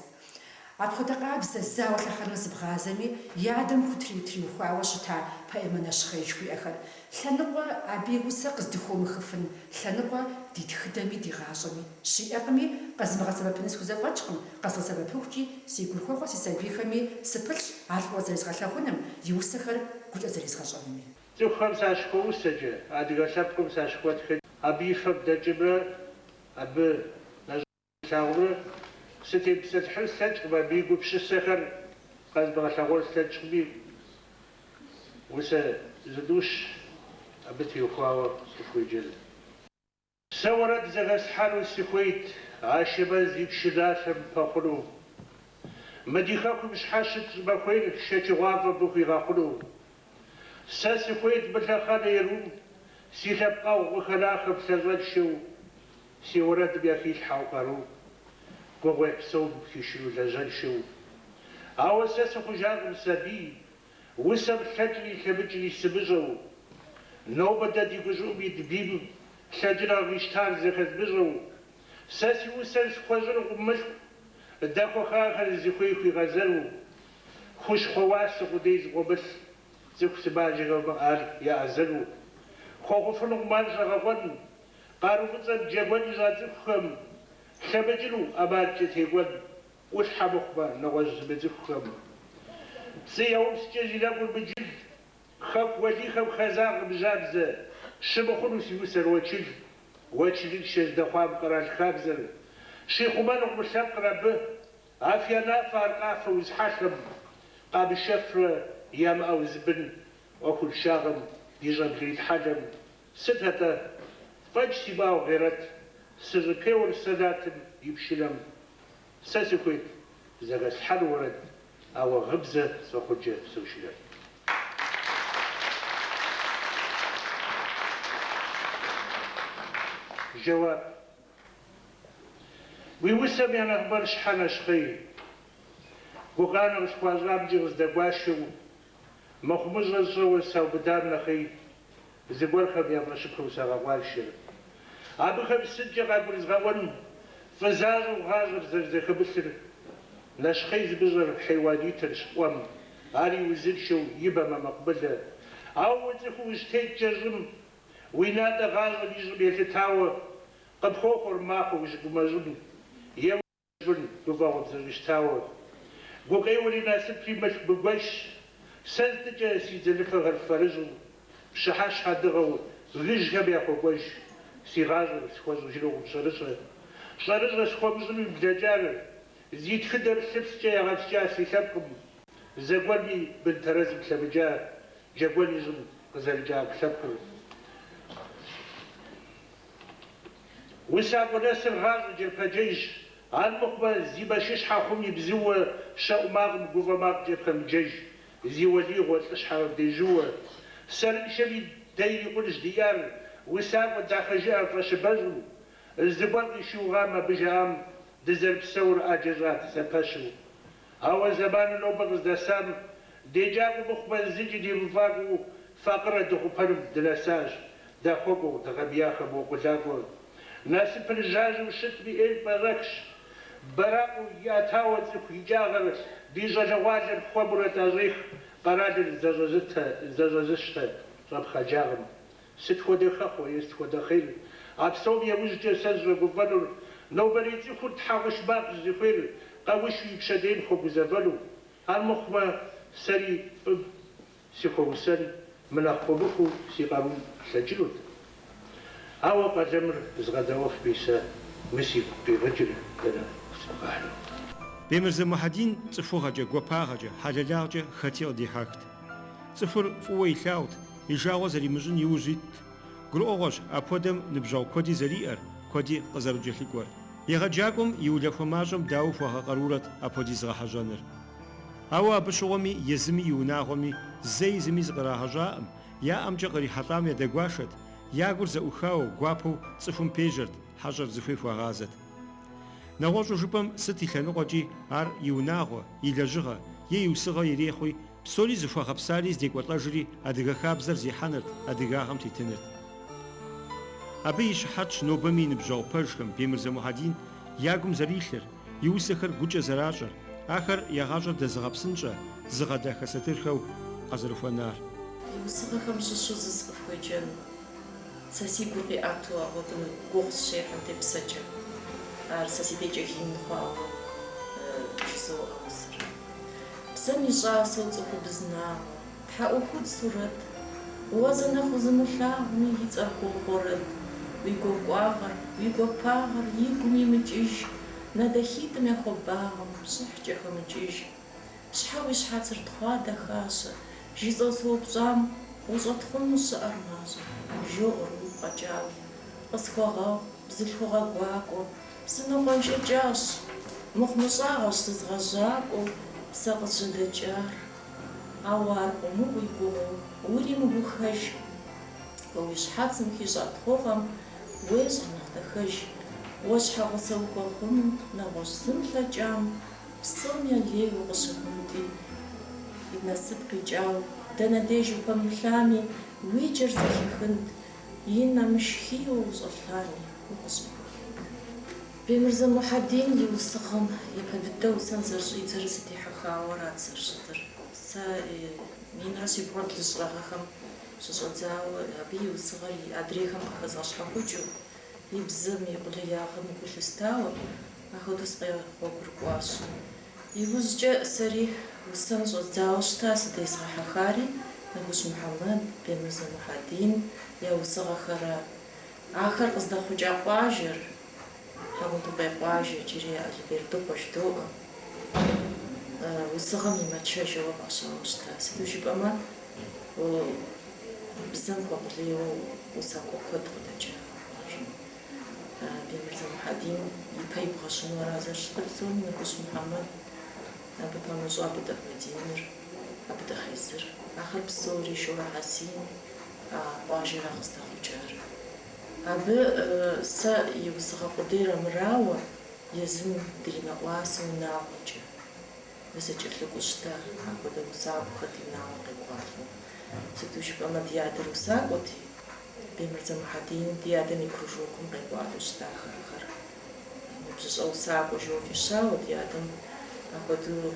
Апхуэдэ къабзэ зауэ лъэхъэнэм зыбгъазэми, и адэм хутриутриухуауэ щыта поэмэ нэщхъей жыхуиӏэхэр. Лъэныкъуэ абы и усэ къыздыхомыхыфын лъэныкъуэ ди тхыдэми ди гъащӏэми щиӏэкъыми, къэзмыгъэсэбэпыну схузэфӏэкӏкъым, къэзгъэсэбэпыхукӏи си гур хохъуэ, си сабийхэми сыпылъщ ар фӏыуэ зэрезгъэлъагъуным, и усэхэр гукӏэ зэрезгъэщӏэнуми. Цӏыхухэм сащыхуэусэкӏэ, адыгэ лъэпкъым сащыхуэтхэкӏэ, абы и фэ блэкӏымрэ абы нэщӏ лъагъумрэ сытемыпсэлъыхьын слъэкӏкъым, абы и гупсысэхэр къэзмыгъэлъэгъуэн слъэкӏкъыми, усэ зытӏущ абы теухуауэ сыфхуеджэну. Сэ уэрэд зэхэслъхьэну сыхуейт Ашэмэз и пшыналъэм пэхъуну. Мы ди хэкум щхьэщыт щӏымахуейр шэчыгъуафӏэ абы хуигъэхъуну. Сэ сыхуейт мы лъэхъэнэ ерум си лъэпкъэгъу къыхэнахэм лъэщӏэншэу си уэрэдым яхилъхьэу къару, гугъуехь псом хишыну лажьэншэу. Ауэ сэ сыхъужакъым сабий, Усэм лъэкӏри лъэмыкӏри сымыщӏэу, нобэ дэ ди гущӏыӏум ит бийм лъэкӏыныгъэ къищтар зэхэзмыщӏэу, сэ си усэр схуэщӏынукъым мылъку, дэхуэхахэр зыхуей хуигъэзэну, хущхъуэ уасэ къудей зыкъуэмылъ цӏыху сымаджэхэм ар еӏэзэну, хуэхъуфынукъым ар щӏэгъэкъуэн, къару фӏыцӏэм джэгуэн ищӏа цӏыхухэм, лъэмыкӏыну ӏэмалкӏэ текӏуэн. ӏулъхьэ мыхъумэ, нэгъуэщӏ зымыцӏыхухэм. Пцӏы яупскӏэ зи нэгур мыджыл, хэку уэлийхэм хэзагъэм жьабзэ, щымыхъуну си усэр уэчыл, уэчылыншэ здэхъуам къэрал хабзэр, щихъумэнукъым лъэпкъыр абы, афиянафэ аркъафэ уз хьэлъэм, къамышэфрэ ямыӏэу зы бын, ӏуэхуншагъэм ди щӏэблэ итхьэлэм. Сыт атӏэ, фӏэкӏ симыӏэу гъерэт, сыщӏыпеуэр сэ нартым и пшынэм. Сэ сыхуейт зэхэслъхьэну уэрэд, ауэ гъыбзэ сфӏэхъункӏэ сошынэр. Жэуап. Уи усэм я нэхъыбэр щхьэ нэщхъей? Гукъанэ къысхуащӏамкӏи къыздэгуашэу, мыхъумыщӏэ сщӏэуэ саубыдам нэхъей, Зыгуэрхэм я фӏэщыпэу сагъэкъуаншэр. Абыхэм сыткӏэ къагурызгъэӏуэн фӏы защӏэу гъащӏэр зэрызэхэмылъыр? Нэщхъей зымыщӏэр хьеуанитырщ ӏуэм, ари узыншэу и бэмэ мэкъумылэ. Ауэ уэ цӏыхуу ущытеткӏэ щӏым, уи натӏэ гъащӏэм ищӏым елъытауэ, къыпхуохъуэр махуэ ущыгумэщӏын е Щӏын гуфӏэгъуэм зэщӏищтауэ. Гукъеуэри насыпри мылъку мыгуэшщ. Сэ зытӏыкӏэ си дзэлыфэхэр фэрыщӏу, пщыхьэщхьэ дыгъэу бгыжьхэм яхуэкӏуэж си гъащӏэр схуэщӏыжынукъым щӏэрыщӏэ. Щӏэрыщӏэ схуэмыщӏынуи блэкӏар, зи тхыдэр лъыпскӏэ ягъэпскӏа си лъэпкъым, зэгуэрми бын тэрэзым лъэмыкӏа, джэгуэн ищӏын къызэрыкӏа ӏэпкълъэпкъыр. Усакӏуэ нэсыр гъащӏэ джэрпэджэжщ, армыхъумэ зи башыщхьэ хъум и бзууэ щэӏу макъым гуфӏэ макъкӏэ пэмыджэж, зи уэлийгъуэ лӏыщхьэхэм дежьууэ. Сэрыншэми дэ ирикъунщ диӏар, усакӏуэ дахэжыӏэ фӏэщыбэщӏу, зыгуэр къишыугъам абы жаӏам дызэрыпсэур ӏэджэ щӏат зэпэщу. Ауэ зэманыр нобэ къыздэсам, деджакӏуэ мыхъумэ зыкӏи демыфӏакӏуэу факъырэ дыхъупэным дынэсащ, дахуэкӏуэу дыгъэбеяхэм уэкъулакӏуэ. Насыпыр жьажьэу щытми ӏейр пӏэщӏэхщ. Бэракъыу иӏэтауэ цӏыху икӏагъэр ди щӏалэгъуалэр хуэмурэ тӏэщӏех къэралыр зэщӏэзыщтэ щӏэпхъаджагъэм. Сыт хуэдэ хэхъуэ е сыт хуэдэ хъер? А псом яужькӏэ сэ сыщӏэгуфӏэнур, нобэрей цӏыхур тхьэгъуш макъщ зыхуейр, къэушу и пщэдейм хуэгузэвэну. Армыхъумэ, сэри фӏым сыхуэусэн мынэхъ хуэмыхуу си къарум лъэкӏынут. Ауэ къалэмыр згъэдэӏуэфми сэ мы сигу къигъыкӏыр дэнэ сфӏэхьыну? Бемырзэ Мухьэдин цӏыхугъэкӏэ, гуапагъэкӏэ, хьэлэлагъкӏэ хэти къыдихьэхт. Цӏыхур фӏыуэ илъагъут, и жагъуэ зэримыщӏын иужь итт. Гурыӏуэгъуэщ апхуэдэм ныбжьэгъу куэди зэриӏэр, куэди къызэрыкӏэлъыкӏуэр. Егъэджакӏуэм и улахуэ мащӏэм дауэ хуэгъэкъарурэт апхуэдиз гъэхьэщӏэныр? Ауэ абы щыгъуэми езыми и унагъуэми зэи зыми зыкърагъэщӏакъым, яӏэмкӏэ кърихьэлӏам ядэгуашэт, я гур зэӏухауэ, гуапэу цӏыхум пежьэрт, хьэщӏэр зыхуей хуагъазэт. Нэгъуэщӏу жыпӏэм, сыт и лъэныкъуэкӏи ар и унагъуэ, и лэжьыгъэ е и усыгъэ ирехъуи, псори зыхуэгъэпсари здекӏуэлӏэжри адыгэ хабзэр зехьэнырт, адыгагъэм тетынырт. Абы и щыхьэтщ нобэми и ныбжьэгъу пэжхэм Бемырзэ Мухьэдин я гум зэрилъыр, и усэхэр гукӏэ зэращӏэр, ахэр я гъащӏэр дэзыгъэпсынщӏэ, зыгъэдахэ сатырхэу къазэрыхуэнар. И усыгъэхэм щыщу зы сыкъыфхуеджэну. Сэ си гур къиӏэту апхуэдэу гугъу сыщехьым де псэкӏэ. Ар сэ си дежкӏэ гимн хъуауэ жызоӏэ усэр. Бзэм и щӏасэу цӏыхубз нагъуэ, тхьэӏухуд сурэт. Уэ зэ нэхъ узымылъагъуми и цӏэр хуохъу уэрэд. Уи гуакӏуагъэр, уи гуапагъэр и гум имыкӏыж, нэ дахитӏым я хуабагъэм пщӏыхькӏэ хэмыкӏыж. Щхьэ уи щхьэцыр тхъуа, дахащэ? Жысӏэу соупщӏам, ущӏэтхъуну щыӏэр мащӏэ, жоӏэр уигу къэкӏауэ. Къысхуэгъэгъу, бзылъхугъэ гуакӏуэ, сынокъуэншэкӏащ. Мыхъумыщӏагъэщ зызгъэжьакӏуэу сэ къызжьэдэкӏар. Ауэ ар къыумыщӏ уи гугъэу, уримыгухэж. Уэ уи щхьэцым хищӏа тхъугъэм уещӏ нэхъ дахэж. Уэ щхьэгъусэ ухуэхъуну нэгъуэщӏ зым лъэкӏам, псом я лей укъыщыхъунти, и насып къикӏау, дэнэ деж упэмыплъами, уи джэр зэхихынт, и нэ мышхийуэ ущӏэлъами, укъыщӏихыжынт. Бемырзэ Мухьэдин и усыгъэм япэ дыдэ усэн зэрыщӏидзэрэ сыдихьэхауэ арат зэрыщытыр. Сэ минрэ щибгъурэ блыщӏрэ гъэхэм щыщӏэдзауэ абы и усыгъэр адрейхэм къыхэзгъэщхьэхукӏыу, и бзэм и къулеягъым гу лъыстауэ, ахуэдэу сыкъэгъуэгурыкӏуащ. Иужькӏэ сэри усэн щӏэздзауэ щыта сыдезгъэхьэхари Нэхущ Мухьэмэд, Бемырзэ Мухьэдин я усыгъэхэра. Ахэр къыздэхъукӏа къуажэр, Хьэгъундыкъуей къуажэ, иджыри Алибердыкъуэ жыдоӏэ, усыгъэм и Мэчэ жэуэ фӏащауэ щыта. Сыту жыпӏэмэ, бзэм хуэкъулейуэ усакӏуэ куэд къыдэкӏа къуажэм. Бемырзэ Мухьэдин ипэ ибгъэщыну ара зэрыщытыр псоми, Нэхущ Мухьэмэд, абы пэмыщӏу Абытӏэ Владимир, Абытӏэ Хьэзыр, ахэр псори Шорэ Хьэсин а къуажэра къыздэхъукӏар. Абы сэ и усыгъэ къудейр армырауэ, езым дринэӏуасэу унагъуэкӏэ дызэкӏэлъыкӏуэу щыта апхуэдэ усакӏуэхэр ди унагъуэм къекӏуалӏэу. Сыту жыпӏэмэ, ди адэр усакӏуэти, Бемырзэ Мухьэдин ди адэм и кружокым къекӏуалӏэу щытахэр ахэр ныбжьыщӏэ усакӏуэ жэуэ фӏищауэ, ди адэм апхуэдэу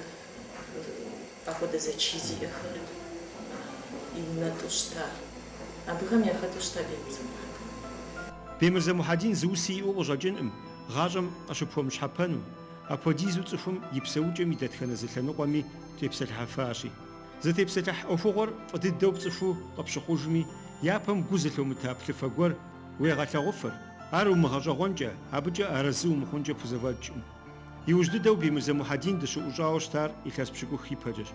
апхуэдэ зэчий зиӏэхэр иунэтӏу щыта. Абыхэм яхэту щыта Бемырзэ Мухьэдин. Бемырзэ Мухьэдин зы уси иӏэу къыщӏэкӏынкъым гъащӏэм къыщыпхуэмыщхьэпэну, апхуэдизу цӏыхум и псэукӏэм и дэтхэнэ зы лъэныкъуэми тепсэлъыхьыфащи. Зытепсэлъыхь ӏуэхугъуэр фӏы дыдэу пцӏыхуу къыпщыхъужми, япэм гу зылъумыта плъыфэ гуэр уегъэлъагъуфыр, ар умыгъэщӏэгъуэнкӏэ, абыкӏэ арэзы умыхъункӏэ пхузэфӏэкӏкъым. Иужь дыдэу Бемырзэ Мухьэдин дыщыӏущӏауэ щытар илъэс пщыкӏух ипэкӏэщ.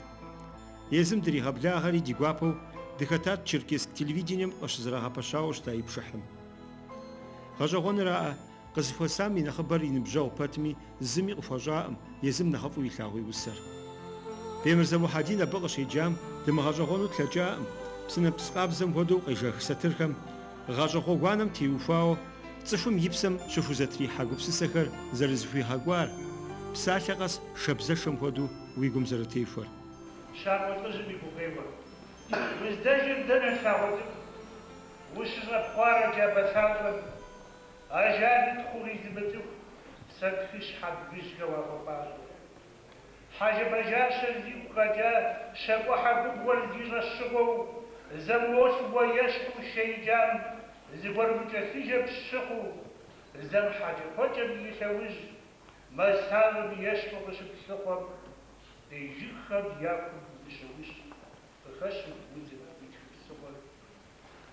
Езым дригъэблагъэри ди гуапэу дыхэтат Черкесск телевидением къыщызэрагъэпэщауэ щыта и пшыхьым. Гъэщӏэгъуэнраӏэ, къызыхуэсам и нэхъыбэр и ныбжьэгъу пэтми, зыми къыхуэщӏакъым езым нэхъыфӏу илъагъу и усэр. Бемырзэ Мухьэдин абы къыщеджам дымыгъэщӏэгъуэну тлъэкӏакъым, псынэпс къабзэм хуэдэу къежэх сатырхэм гъащӏэ гъуэгуанэм теухуауэ цӏыхум и псэм щыхузэтрихьэ гупсысэхэр зэрызэхуигъэкӏуар, псалъэ къэс шабзэшэм хуэдэу уи гум зэрытехуэр. Щакӏуэ лӏыжьым и гукъеуэр. Уздэжэр дэнэ лъагъуэ цӏыкӏу? Ущыщӏэпхъуарэ джабэ лъащӏэм? Ажали тхъугъи зымыцӏыху сэнтхыщхьэ бгыжьхэм уахуэпӏащӏэу. Хьэжэбажащэр зигу къэкӏа щакӏуэхьэ губгъуэр зи щӏэщыгъуэу, зэм уолъ уэ ещхьу шэ икӏам зыгуэрым укӏэлъыжэ пщыхъуу, зэм хьэкӏэкхъуэкӏэм и лъэужь мэз лъащӏэм ещхьу къыщыплъыхъуэм, дей жыгхэм я кум ущоущ, къыхэщу удзым уи тхы псыгъуэр.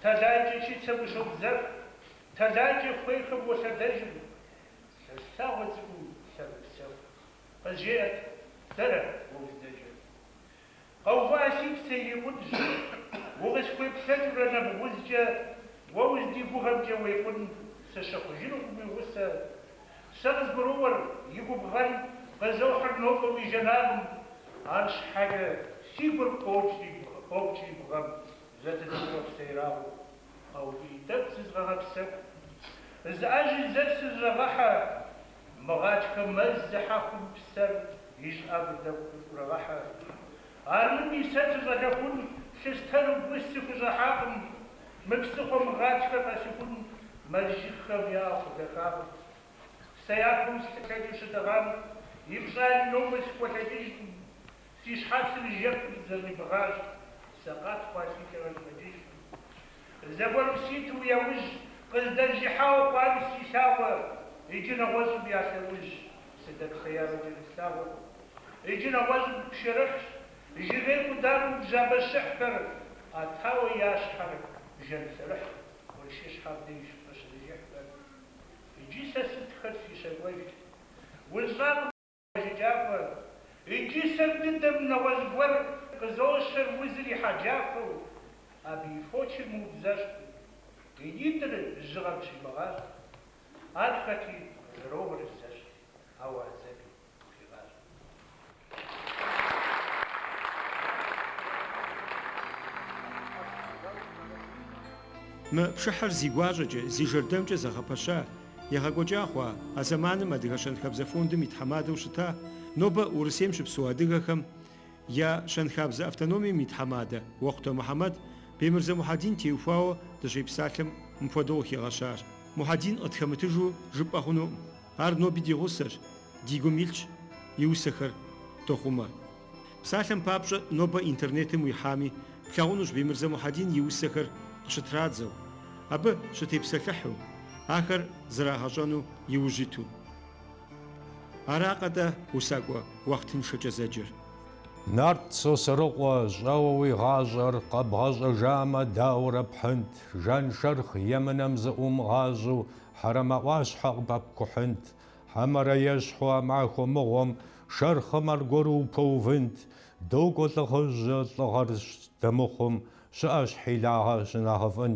Тэлайкӏэ чыцэм ущобзэх, тэлайкӏэ хуейхэм уолъэдэжым, лъэс лъагъуэ цӏыкӏуу лъэ мыпсэху. Къызжеӏэт, дэнэ уэ уздэжэр? Къэувыӏэ си псэ ирикъунщ, укъысхуеплъэкӏыурэ нэбгъузкӏэ уэ уздигугъэмкӏэ уекъун сыщыхъужынукъым уи гъусэ. Сэ къызгуроӏуэр и губгъэн къызохьыр нобэ уи жэнагъым, арщхьэкӏэ си гур къопкӏри бгъэм зэтызокъуэ псэ ерагъыу. Къэувыӏи тӏэкӏу зызгъэгъэпсэху. Зыӏэжьи зэ сыжьэгъэхьэ, мы гъатхэ мэз зыхьэхум псэр и щӏыӏэбыр тӏэкӏу къысӏурыгъэхьэ. Армыми сэ сыщӏалэхун лъыстэну гу сыхущӏэхьакъым, мы псыхъуэм гъатхэр къэсыхун мэз жыгхэм яӏэ хъу дахагъым. Сэ япэу слъэкӏыу щытыгъам и пщӏани нобэ схуэлъэкӏыжкъым, си щхьэцыр жэпым зэщӏибгъащ, сэкъат хъуа си лъэр щӏэкӏыжкъым. Зэгуэрым ситу уи яужь къыздэзжыхьауэ хъуами си лъагъуэ, иджы нэгъуэщӏым я лъэужь сыдэплъея фӏэкӏ слъагъуркъым. Иджы нэгъуэщӏым пшэрыхьщ, жыгей къудамэм бжьабэ щыхьхэр ӏэтауэ я щхьэр бжэн лъэрыхь къуршыщхьэм деж къыщызыжыхьхэр. Иджы сэ сытхэр си щакӏуэж? Усщӏакъым жыкӏакӏуэ. Иджы сэр дыдэм нэгъуэщӏ гуэр къызощэр узыр и хьэджафэу, абы и фочыр мыубзэщхъуу, и нитӏыр жьыгъэм щимыгъащӏэу. Ар хэти къызэроуэр зэщ, ауэ а зэми ухигъащӏэ. Мы пшыхьыр зи гуащӏэкӏэ, зи жэрдэмкӏэ зэгъэпэща, егъэкӏуэкӏа хъуа, а зэманым Адыгэ щэнхабзэ фондым и тхьэмадэу щыта, нобэ Урысейм щыпсэу адыгэхэм я щэнхабзэ автономием и тхьэмадэ Уэхъутэ Мухьэмэд Бемырзэ Мухьэдин теухуауэ дыщепсалъэм мыпхуэдэу къыхигъэщащ, Мухьэдин къытхэмытыжу жыпӏэ хъунукъым. Ар ноби ди гъусэщ, ди гум илъщ, и усэхэр дохъумэ. Псалъэм папщӏэ, нобэ интернетым уихьами, плъагъунущ Бемырзэ Мухьэдин и усэхэр къыщытрадзэу, абы щытепсэлъыхьу, ахэр зрагъэщӏэну иужь иту. Аракъэ-тӏэ усакӏуэ уахътыншэкӏэ зэджэр? Нарт Сосрыкъуэ, щӏэуэ уи гъащӏэр къэбгъэщӏэжамэ, дауэрэ пхьынт, Жаншэрхъ емынэм зыӏумыгъащӏэу Хьэрэмэӏуащхьэ къыпэпкӏухьынт, Хьэмэрэ ещхьу а махуэ мыгъуэм шэрхъым аргуэру упэувынт, Догуэ лӏыхъужьыр лӏыгъэр здэмыхъум, щыӏэщ хьилагъэ щынэхъыфӏын.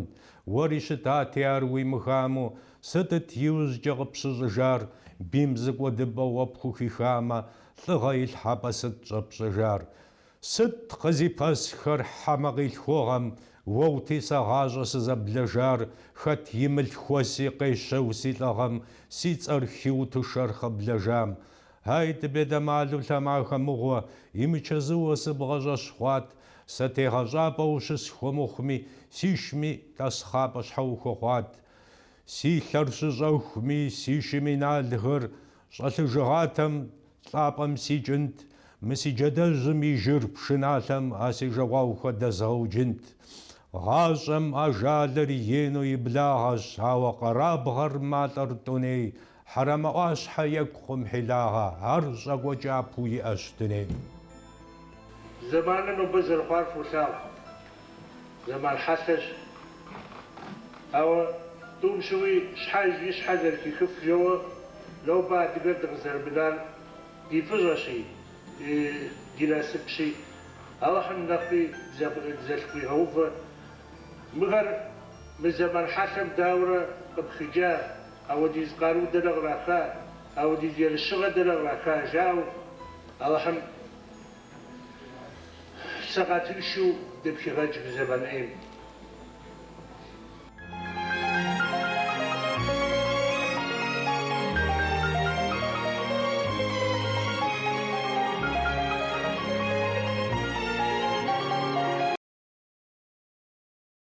Уэри щытати ар уимыхамэу, сытыт иужькӏэ къыпщыщӏыжар, бийм зы кӏуэдыпӏэ уэ пхухихамэ, лӏыгъэ илъхьэпӏэ сыт щӏэпщӏыжар? Сыт къызипэсхэр хьэмэ къилъхугъэм, уэути сэ гъащӏэ сызэблэжар, хэт имылъхуэси къещэу си лӏыгъэм, си цӏэр хиуту шэрхъ блэжам. Айт, бетэмалу лъэмахэ мыгъуэ, имычэзууэ сыбгъэщӏэщхъуат, сэ тегъэщӏапӏэ ущысхуэмыхъуми, сишми тӏасхъапӏэ щхьэ ухуэхъуат. Си лъэр щыщӏэхуми, си шым и налхэр щӏэлъыжыгъатэм, лӏапӏэм сикӏынт, мы си джадэжьым и жыр пшыналъэм а си жагъуэгъухэр дэзгъэуджынт. Гъащӏэм ажалыр ину и благъэщ, ауэ къэрабгъэр малӏэр тӏуней, Хьэрэмэӏуащхьэ екӏукъым хьилагъэ, ар щӏакӏуэ кӏапэу иӏэщ дунейм. Зэманыр нобэ зэрыхъуар фолъагъу. Зэман хьэлъэщ. Ауэ тӏум щыгъуи щхьэж и щхьэ зэрыхихыф жэуэ нобэ адыгэр дыкъызэрымынар ди фӏыщӏэщи, ди насыпщи, Алыхьым нэхъри дызэлъыкъуигъэувэ. Мыхэр мы зэман хьэлъэм дауэрэ къыпхыкӏа, ауэдиз къару дэнэ къраха, ауэдиз ерыщыгъэ дэнэ къраха жаӏэу Алыхьым сэкъатыншэу дыпхигъэкӏ мы зэман ӏейм.